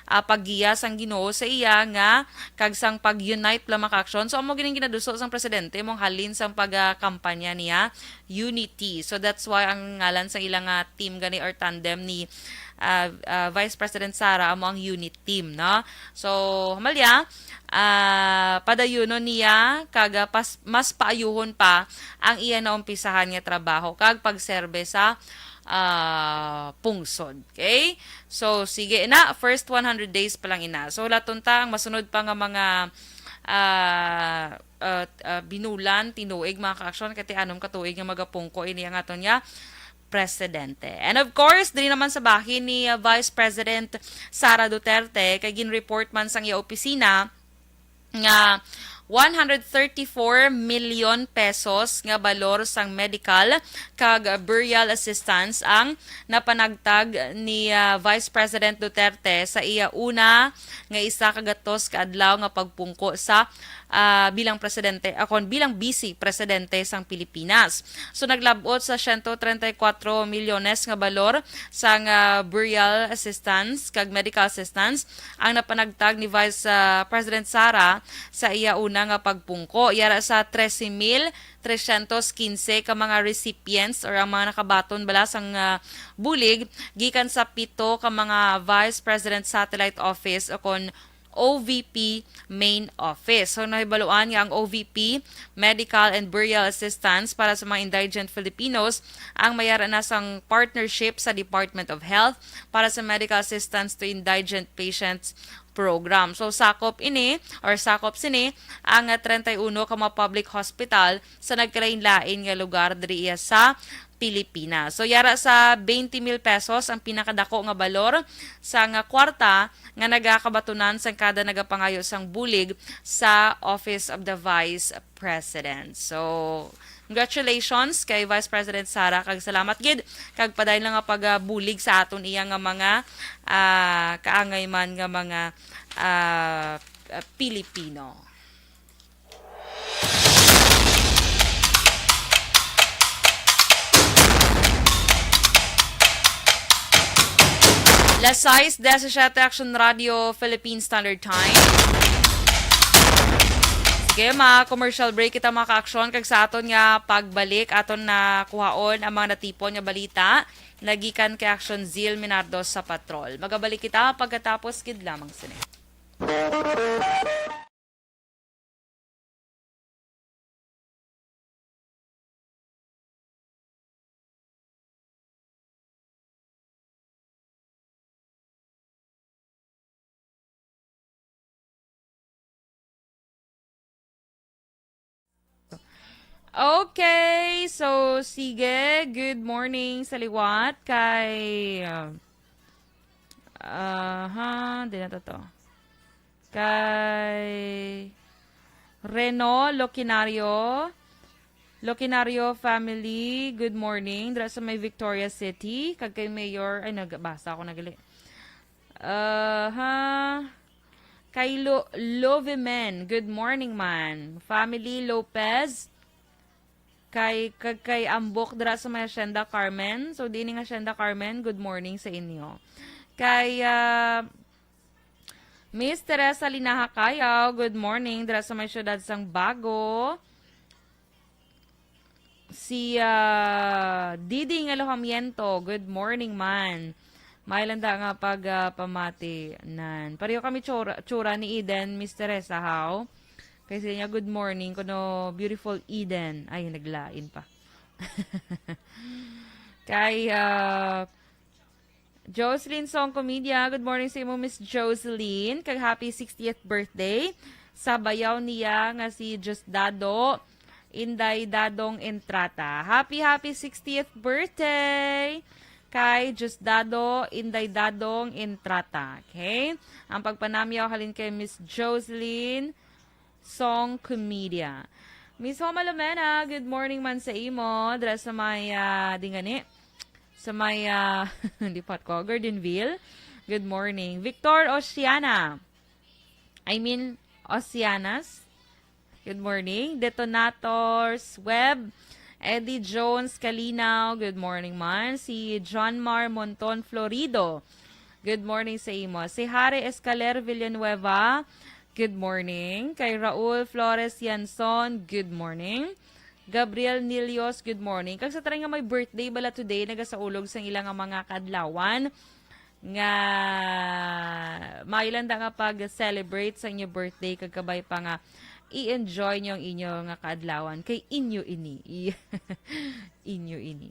ah, paggiya sang Ginoo sa iya nga kag sang pag-unite lang, mga kaaksyon. So, amo gining ginaduso sang presidente, mong halin sang pagkampanya niya, unity. So, that's why ang ngalan sa ilang, ah, team gani or tandem ni, ah, ah, Vice President Sara amo ang unit team, no? So, humalya, ah, padayunon niya kag, ah, pas-, mas paayuhon pa ang iya naumpisahan nga trabaho kag pagserbe sa, ah, pungsod. Okay? So, sige na, first one hundred days pa lang ina. So, laton ta ang masunod pa nga mga, ah, ah, ah, binulan, tinuig, mga kaaksyon, kay ti anom ka tuig nga magapungko ini ang aton nga presidente. And of course, diri naman sa bahin ni, ah, Vice President Sara Duterte, kay gin-report man sang iya opisina nga One hundred thirty-four million pesos nga balor sang medical kag burial assistance ang napanagtag ni, ah, Vice President Duterte sa iya una nga isa ka gatos ka adlaw nga pagpungko sa, ah, bilang presidente, akon, bilang vice presidente sang Pilipinas. So, naglab-ot sa siyento treinta y cuatro milyones nga balor sang, ah, burial assistance kag medical assistance ang napanagtag ni Vice, ah, President Sara sa iya una nga pagpungko. Yara sa trese mil trescientos quince ka mga recipients or ang mga nakabaton bala sang, ah, bulig gikan sa pito ka mga Vice President Satellite Office o kon O V P main office. So, nahibaluan nga ang O V P, Medical and Burial Assistance para sa mga Indigent Filipinos, ang mayara na sang partnership sa Department of Health para sa Medical Assistance to Indigent Patients Program. So, sakop ini, or sakop sini, ang, ah, treinta y uno ka mga public hospital sa nagkalain-lain nga lugar diri sa Pilipinas. So, yara sa twenty mil pesos ang pinakadako nga balor sa nga kwarta nga nagakabatunan sang kada nagapangayo sang bulig sa Office of the Vice President. So, congratulations kay Vice President Sara, kag salamat gid, kag padayon lang nga pagbulig sa aton iya nga mga, ah, kaangay man nga mga, ah, ah, Pilipino. Las sais diyasisiete, Action Radio, Philippine Standard Time. Sige, ma-commercial break kita, mga ka-aksyon, kag sa aton nga pagbalik, aton na kuhaon ang mga natipon nga balita nagikan kay Action Zil Minardo sa Patrol. Magabalik kita pagkatapos gid lamang sini. Okay, so sige, good morning sa liwat kay, uh, aha, di na to to. Kay Reno Loquinario. Loquinario family, good morning. Dira sa may Victoria City. Kag kay Mayor, ay, nagbasa ako nagali. Aha. Kay Lo-, Lovemen, good morning, man. Family Lopez. Kay, kag kay Ambok dira sa may Hacienda Carmen. So, dining Hacienda Carmen, good morning sa inyo. Kay, ah, Miss Teresa Linaha Cayaw, good morning. Dira sa may siyudad sang Bago. Si, ah, Didi nga Alojamiento, good morning man. May landa nga pag, ah, pamati nan. Pareho kami tsura, tsura ni Eden, Miss Teresa, how? Kay sila niya, "Good morning," kuno, "Beautiful Eden." Ay, naglain pa. Kay, ah, Jocelyn Song Comedia, good morning sa imo, Miss Jocelyn. Kag happy sixtieth birthday sa bayaw niya nga si Diosdado Inday Dadong Entrata. Happy, happy sixtieth birthday kay Diosdado Inday Dadong Entrata. Okay? Ang pagpanamyaw halin kay Miss Jocelyn Song Comedia. Miss Homa Lumena, good morning man sa imo. Dira sa may, ah, di gani. Sa may, ah, di pat ko, Gordonville. Good morning. Victor Oceana. I mean, Oceanas. Good morning. Detonators Web. Eddie Jones Kalinaw. Good morning man. Si John Mar Monton Florido. Good morning sa imo. Si Harry Escaler Villanueva. Good morning. Kay Raul Flores Yanson. Good morning. Gabriel Nilios, good morning. Kag sa tanan nga may birthday bala today, nagasaulog sang ila nga mga kaadlawan nga maayo lang da nga pag-celebrate sa inyo birthday, kag kabay pa nga i-enjoy nyo ang inyo nga kaadlawan. Kay inyo ini. Inyo ini.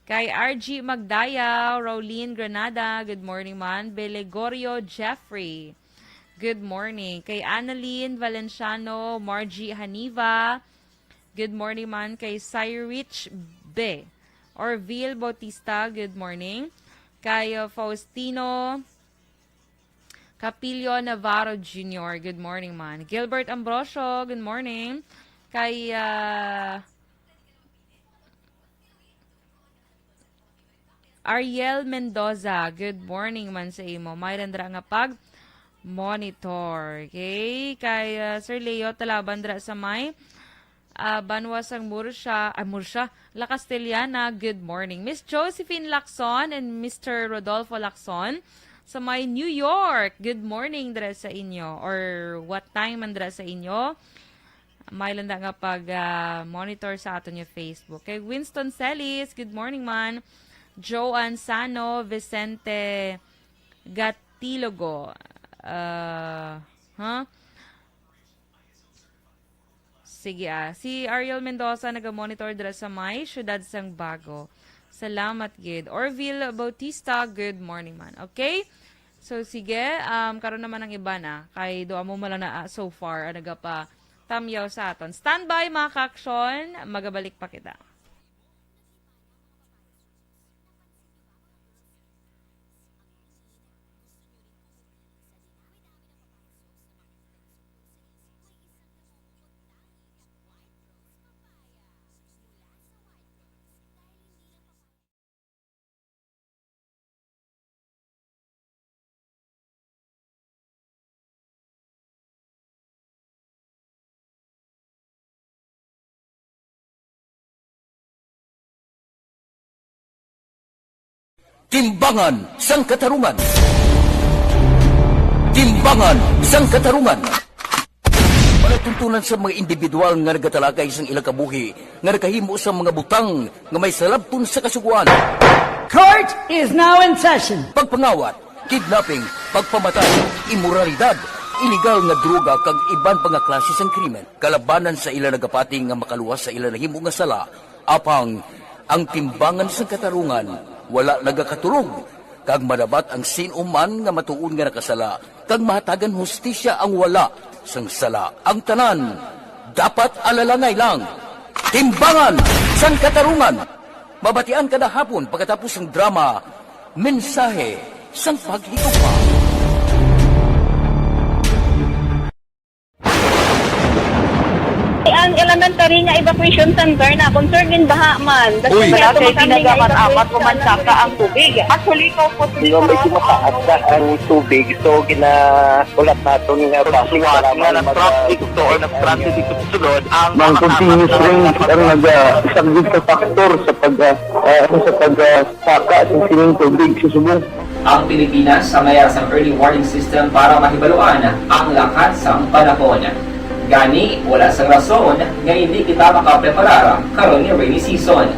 Kay R G Magdayaw, Rowlene Granada, good morning man. Belegorio Jeffrey, good morning. Kay Annalyn Valenciano, Margie Haniva, good morning man. Kay Cyrich B. Orville Bautista, good morning. Kay, uh, Faustino Capilio Navarro Junior, good morning man. Gilbert Ambrosio, good morning. Kay, ah, Ariel Mendoza, good morning man sa imo. May ra dira nga pag monitor. Okay? Kay, ah, Sir Leo Talaban dira sa may, ah, Banwa sang Murcia, ah, Murcia, La Castellana, good morning. Miss Josephine Lacson and Mister Rodolfo Lacson sa may New York, good morning dira sa inyo. Or what time man dira sa inyo? May landa nga pag, ah, monitor sa aton nga Facebook. Kay Winston Celis, good morning man. Joan Sano, Vicente Gatilogo. Ah, huh? Sige, ah. Si Ariel Mendoza naga-monitor dira sa may siyudad sang Bago. Salamat gid. Orville Bautista, good morning man. Okay? So, sige, um, karon naman ang iba na. Kay do amo man lang na, ah, so far, ang nagapa tamyaw sa aton. Standby, mga ka-aksyon. Magabalik pa kita. Timbangan sang Katarungan. Timbangan sang Katarungan. Palatuntunan sa mga individual nga nagatalakay sang ilang kabuhi nga nakahimo sang mga butang nga may salabton sa kasugoan. Court is now in session. Pagpangawat, kidnapping, pagpamatay, imoralidad, iligal nga droga kag iban pa nga klase sang krimen kalabanan sa ila nagapati nga makaluwas sa ila nahimo nga sala. Apang ang timbangan sang katarungan wala nagakaturog, kag madabat ang sin-o man nga matuod nga nakasala, kag mahatagan hustisya ang wala sang sala. Ang tanan dapat alalangay lang. Timbangan sang Katarungan. Mabatian kada hapon pagkatapos sang drama, Mensahe sang Paghigugma. Ang elementary nga evacuation center na concerned in baha man. Uy. Kay pinagamat-amat ko man saka ang tubig. Actually, ko po. Medyo mataas na ang tubig, so ginaulat naton nga base nga mag-, na-stranded dito or na-stranded dito sa sulod ang mga continuous rain ang nag-, ah, isang big factor sa pag, ah, ah, sa pag, ah, saka sa sining tubig sa subong. Ang Pilipinas ang may sang early warning system para mahibaluan ang lakat sang panahon. Gani, wala sang rason nga hindi kita makapreparar karon nga rainy season.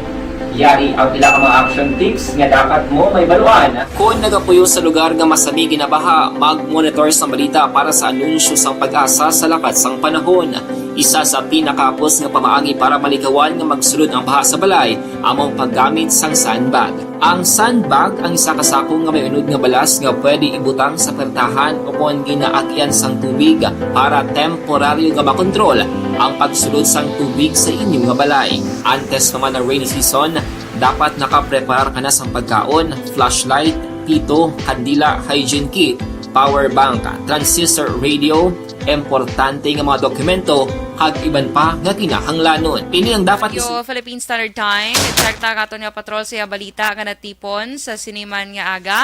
Yari ang pila ka mga action tips nga dapat mo mahibaluan. Kon nagapuyo sa lugar nga masami ginabaha, mag-monitor sa balita para sa anunsyo sang PAGASA sa lakat sang panahon. Isa sa pinakahapos nga pamaagi para malikawan nga magsulod ang baha sa balay amo ang paggamit sang sandbag. Ang sandbag ang isa ka sako nga may unod nga balas nga pwede ibutang sa pertahan ukon ginaagyan sang tubig para temporaryo nga makontrol ang pagsulod sang tubig sa inyo nga balay. Antes pa man ang rainy season, dapat nakapreparar ka na sang pagkaon, flashlight, pito, kandila, hygiene kit, power bank, transistor radio, importante nga mga dokumento, kag iban pa nga kinahanglanon. Ini ang dapat is- Yo, Philippine Standard Time. I-check ta ang aton nga patrol sa balita nga natipon sa siniman nga aga.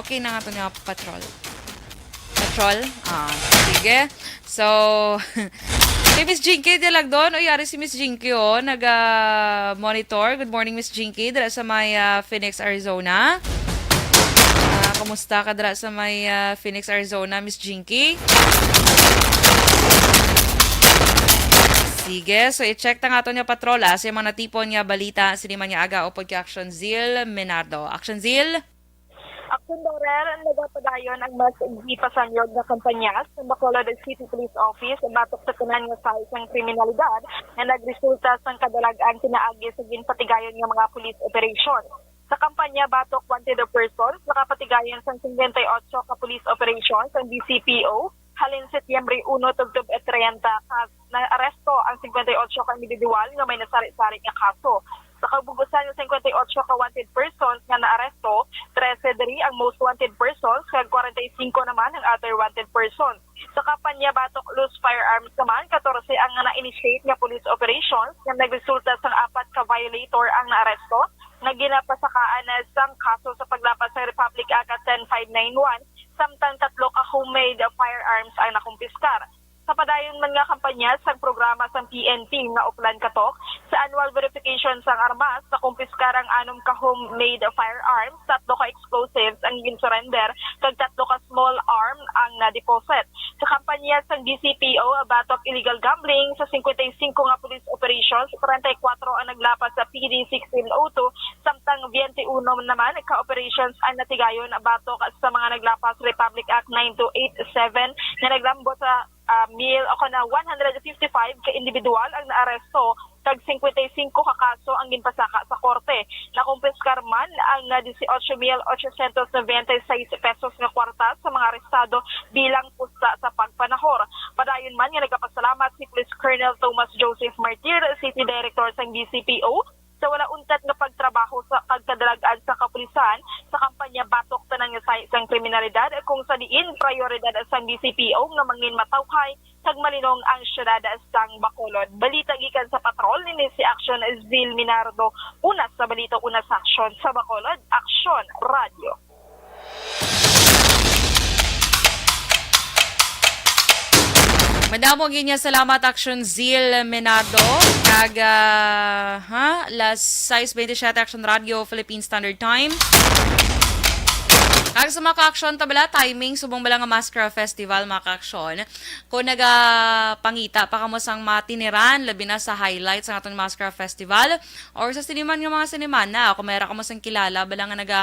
Okay na nga aton nga patrol. Patrol? Ah, sige. So, kay Miss Jinky Dialagdon. O, yari si Miss Jinky, oh. Naga-monitor. Good morning, Miss Jinky. Dira sa may, ah, Phoenix, Arizona. Ah, kumusta ka dira sa may, ah, Phoenix, Arizona, Miss Jinky? Sige, so i-check ta nga aton nga patrol, ah, sa mga natipon nga balita, siniman nga aga upod kay Action Zil Menardo. Action Zil? Action Bearer, nagapadayon ang mas gipasanyog nga kampanya sa Bacolod City Police Office batok sa tanan nga size sang kriminalidad nga nagresulta sang kadalag-an pinaagi sa ginpatigayon nga mga police operation. Sa kampanya batok wanted persons, nakapatigayon sang singkwenta y otso ka police operations ang D C P O halin Setyembre uno tubtob treinta, kag naaresto ang singkwenta y otso ka individual nga may nasari-sari nga kaso. Sa kabug-usan nga singkwenta y otso ka wanted persons nga naaresto, trese diri ang most wanted persons, kag kwarenta y singko naman ang other wanted persons. Sa kampanya batok Loose Firearms naman, katorse ang na-initiate nga police operations nga nagresulta sang apat ka violator ang naaresto nga ginapasakaan na sang kaso sa paglapas sa Republic Act ten five nine one, samtang tatlo ka homemade firearms ang nakumpiskar. Sa padayon man nga kampanya sang programa sang P N P nga Oplan Katok, sa annual verification sang armas, nakumpiskar ang anom ka homemade firearms, tatlo ka explosives ang gin-surrender, kag tatlo ka small arm ang na-deposit. Sa kampanya sang D C P O batok illegal gambling, sa singkwenta y singko nga police operations, treinta y cuatro ang naglapas sa P D sixteen oh two, samtang twenty-one naman ka operations ang natigayon batok sa mga naglapas Republic Act nine two eight seven nga naglambot sa ah, mil, o kana, one hundred fifty-five ka individual ang naaresto, kag singkwenta y singko ka kaso ang ginpasaka sa korte. Nakumpiskar man ang, ah, dieciocho mil ochocientos noventa y seis pesos nga kwarta sa mga arestado bilang pusta sa pagpanahor. Padayon man nga nagapasalamat si Police Colonel Thomas Joseph Martir, City Director sang D C P O, sa wala untat nga pagtrabaho sa pagkadalag-an sa kapulisan sa kampanya batok tanan nga sahi sang kriminalidad, kung sa diin prayoridad sang D C P O nga mangin matawhay kag malinong ang siyudad sang Bacolod. Balita gikan sa patrol, nini si Action Zil Minardo. Una sa balita, una sa aksyon sa Bacolod, Aksyon Radio. Madamo gyud nga salamat, Action Zeal Menado. Kag, ah, ha, las sais veintisiete, Action Radio, Philippine Standard Time. Kag sa mga ka-aksyon, ta bala, timing, subong bala nga Maskara Festival, mga ka-aksyon. Kung nagapangita pa kamo sang matiniran, labi na sa highlights sang aton Maskara Festival, or sa siniman nga mga sinimana, kung mayra kamo sang kilala, bala nga naga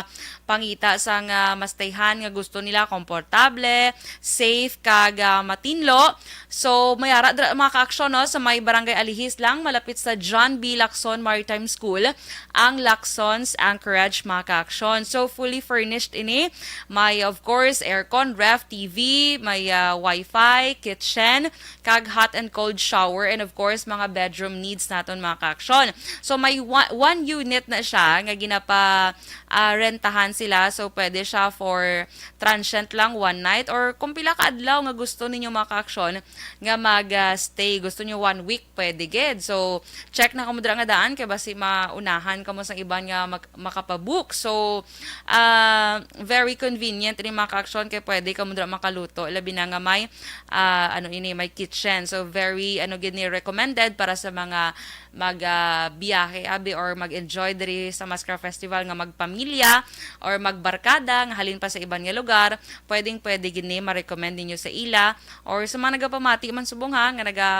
pangita sang, ah, mastayhan nga gusto nila, komportable, safe, kag, ah, matinlo. So, may ara dira, mga ka-aksyon, no, sa may Barangay Alihis lang, malapit sa John B. Lacson Maritime School, ang Lacson's Anchorage, mga ka-aksyon. So, fully furnished ini. May, of course, aircon, ref, T V, may, ah, wifi, kitchen, kag hot and cold shower, and of course, mga bedroom needs naton, mga ka-aksyon. So, may one, one unit na siya nga ginapa, ah, rentahan sila. So, pwede siya for transient lang, one night, or kung pila ka adlaw nga gusto ninyo, mga ka-aksyon, nga mag, ah, stay. Gusto nyo one week, pwede gid. So, check na kamo dira nga daan kay basi maunahan kamo sang iban nga mag-, makapabook. So, ah, very convenient ini, mga ka-aksyon, kay pwede kamo dira makaluto, labi na nga may, ah, ano ini, may kitchen. So, very, ano gid ni, recommended para sa mga mag, ah, biyahe, abi, or mag-enjoy diri sa Maskara Festival nga magpamilya or magbarkada nga halin pa sa iban nga lugar. Pwedeng pwede gid ni ma-recommend ninyo sa ila, or sa mga nagapamati man subong, ha, nga naga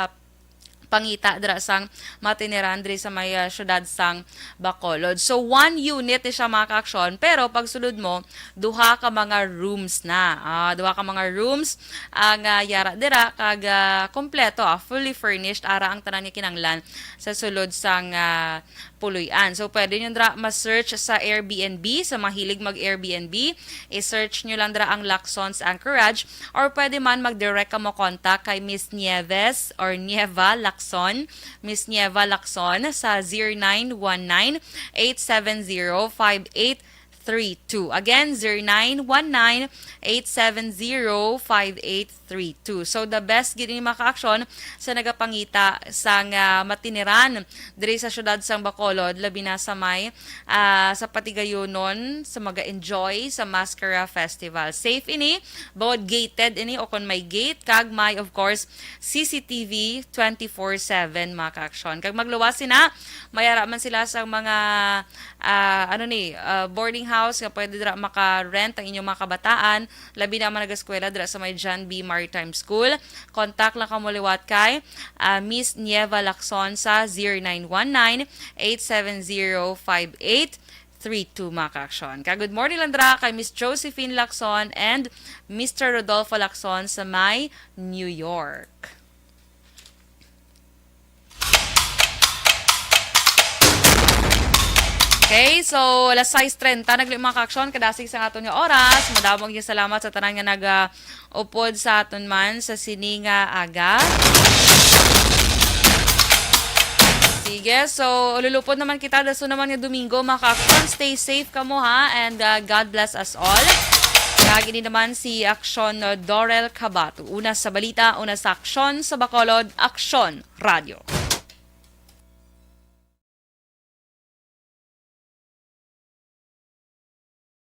pangita dira sang matiniran diri sa may, ah, siyudad sang Bacolod. So, one unit ni siya, mga ka-aksyon, pero pagsulod mo, duha ka mga rooms na. Ah, duha ka mga rooms ang, ah, yara dira, kag, ah, kompleto, ah, fully furnished, ara ang tanan nga kinahanglan sa sulod sang, ah, puloy-an. So, pwede nyo dira ma-search sa Airbnb, sa mahilig mag-Airbnb, i-search nyo lang dira ang Lacson's Anchorage, or pwede man mag-direct kamo contact kay Miss Nieves or Nieva Lacson, Miss Nieva Lacson sa zero nine one nine, eight seven zero, five eight three two. Again, zero nine one nine, eight seven zero, five eight three two. So, the best gid ini, mga ka-aksyon, sa nagapangita sang matiniran diri sa siyudad sang Bacolod, labi na sa may, ah, sa Patigayonon, sa mag-enjoy sa Maskara Festival. Safe ini, bawod gated ini o kon may gate, kag may, of course, C C T V twenty-four seven, mga ka-aksyon. Kag magluwas sina, may ara man sila sa mga, ah, ano ni, ah, boarding house nga pwede dira maka-rent ang inyong mga kabataan, labi na mga nag-eskwela dira sa may John B. Maritime School. Contact lang kamo liwat kay, ah, Miss Nieva Lacson sa zero nine one nine, eight seven zero, five eight three two, mga ka-aksyon. Ka good morning lang dira kay Miss Josephine Lacson and Mister Rodolfo Lacson sa may New York. Okay, so alas sais treinta na gid, mga ka-aksyon, kadasig sa aton nga oras. Madamo gyud salamat sa tanan nga nag, ah, upod sa aton man sa sini nga aga. Si Sige, so lulupod naman kita daso naman nga Domingo, mga ka-aksyon. Stay safe kamo, ha, and uh, God bless us all. Kag ini naman si Aksyon, uh, Dorel Cabato. Una sa balita, una sa aksyon sa Bacolod, Aksyon Radio.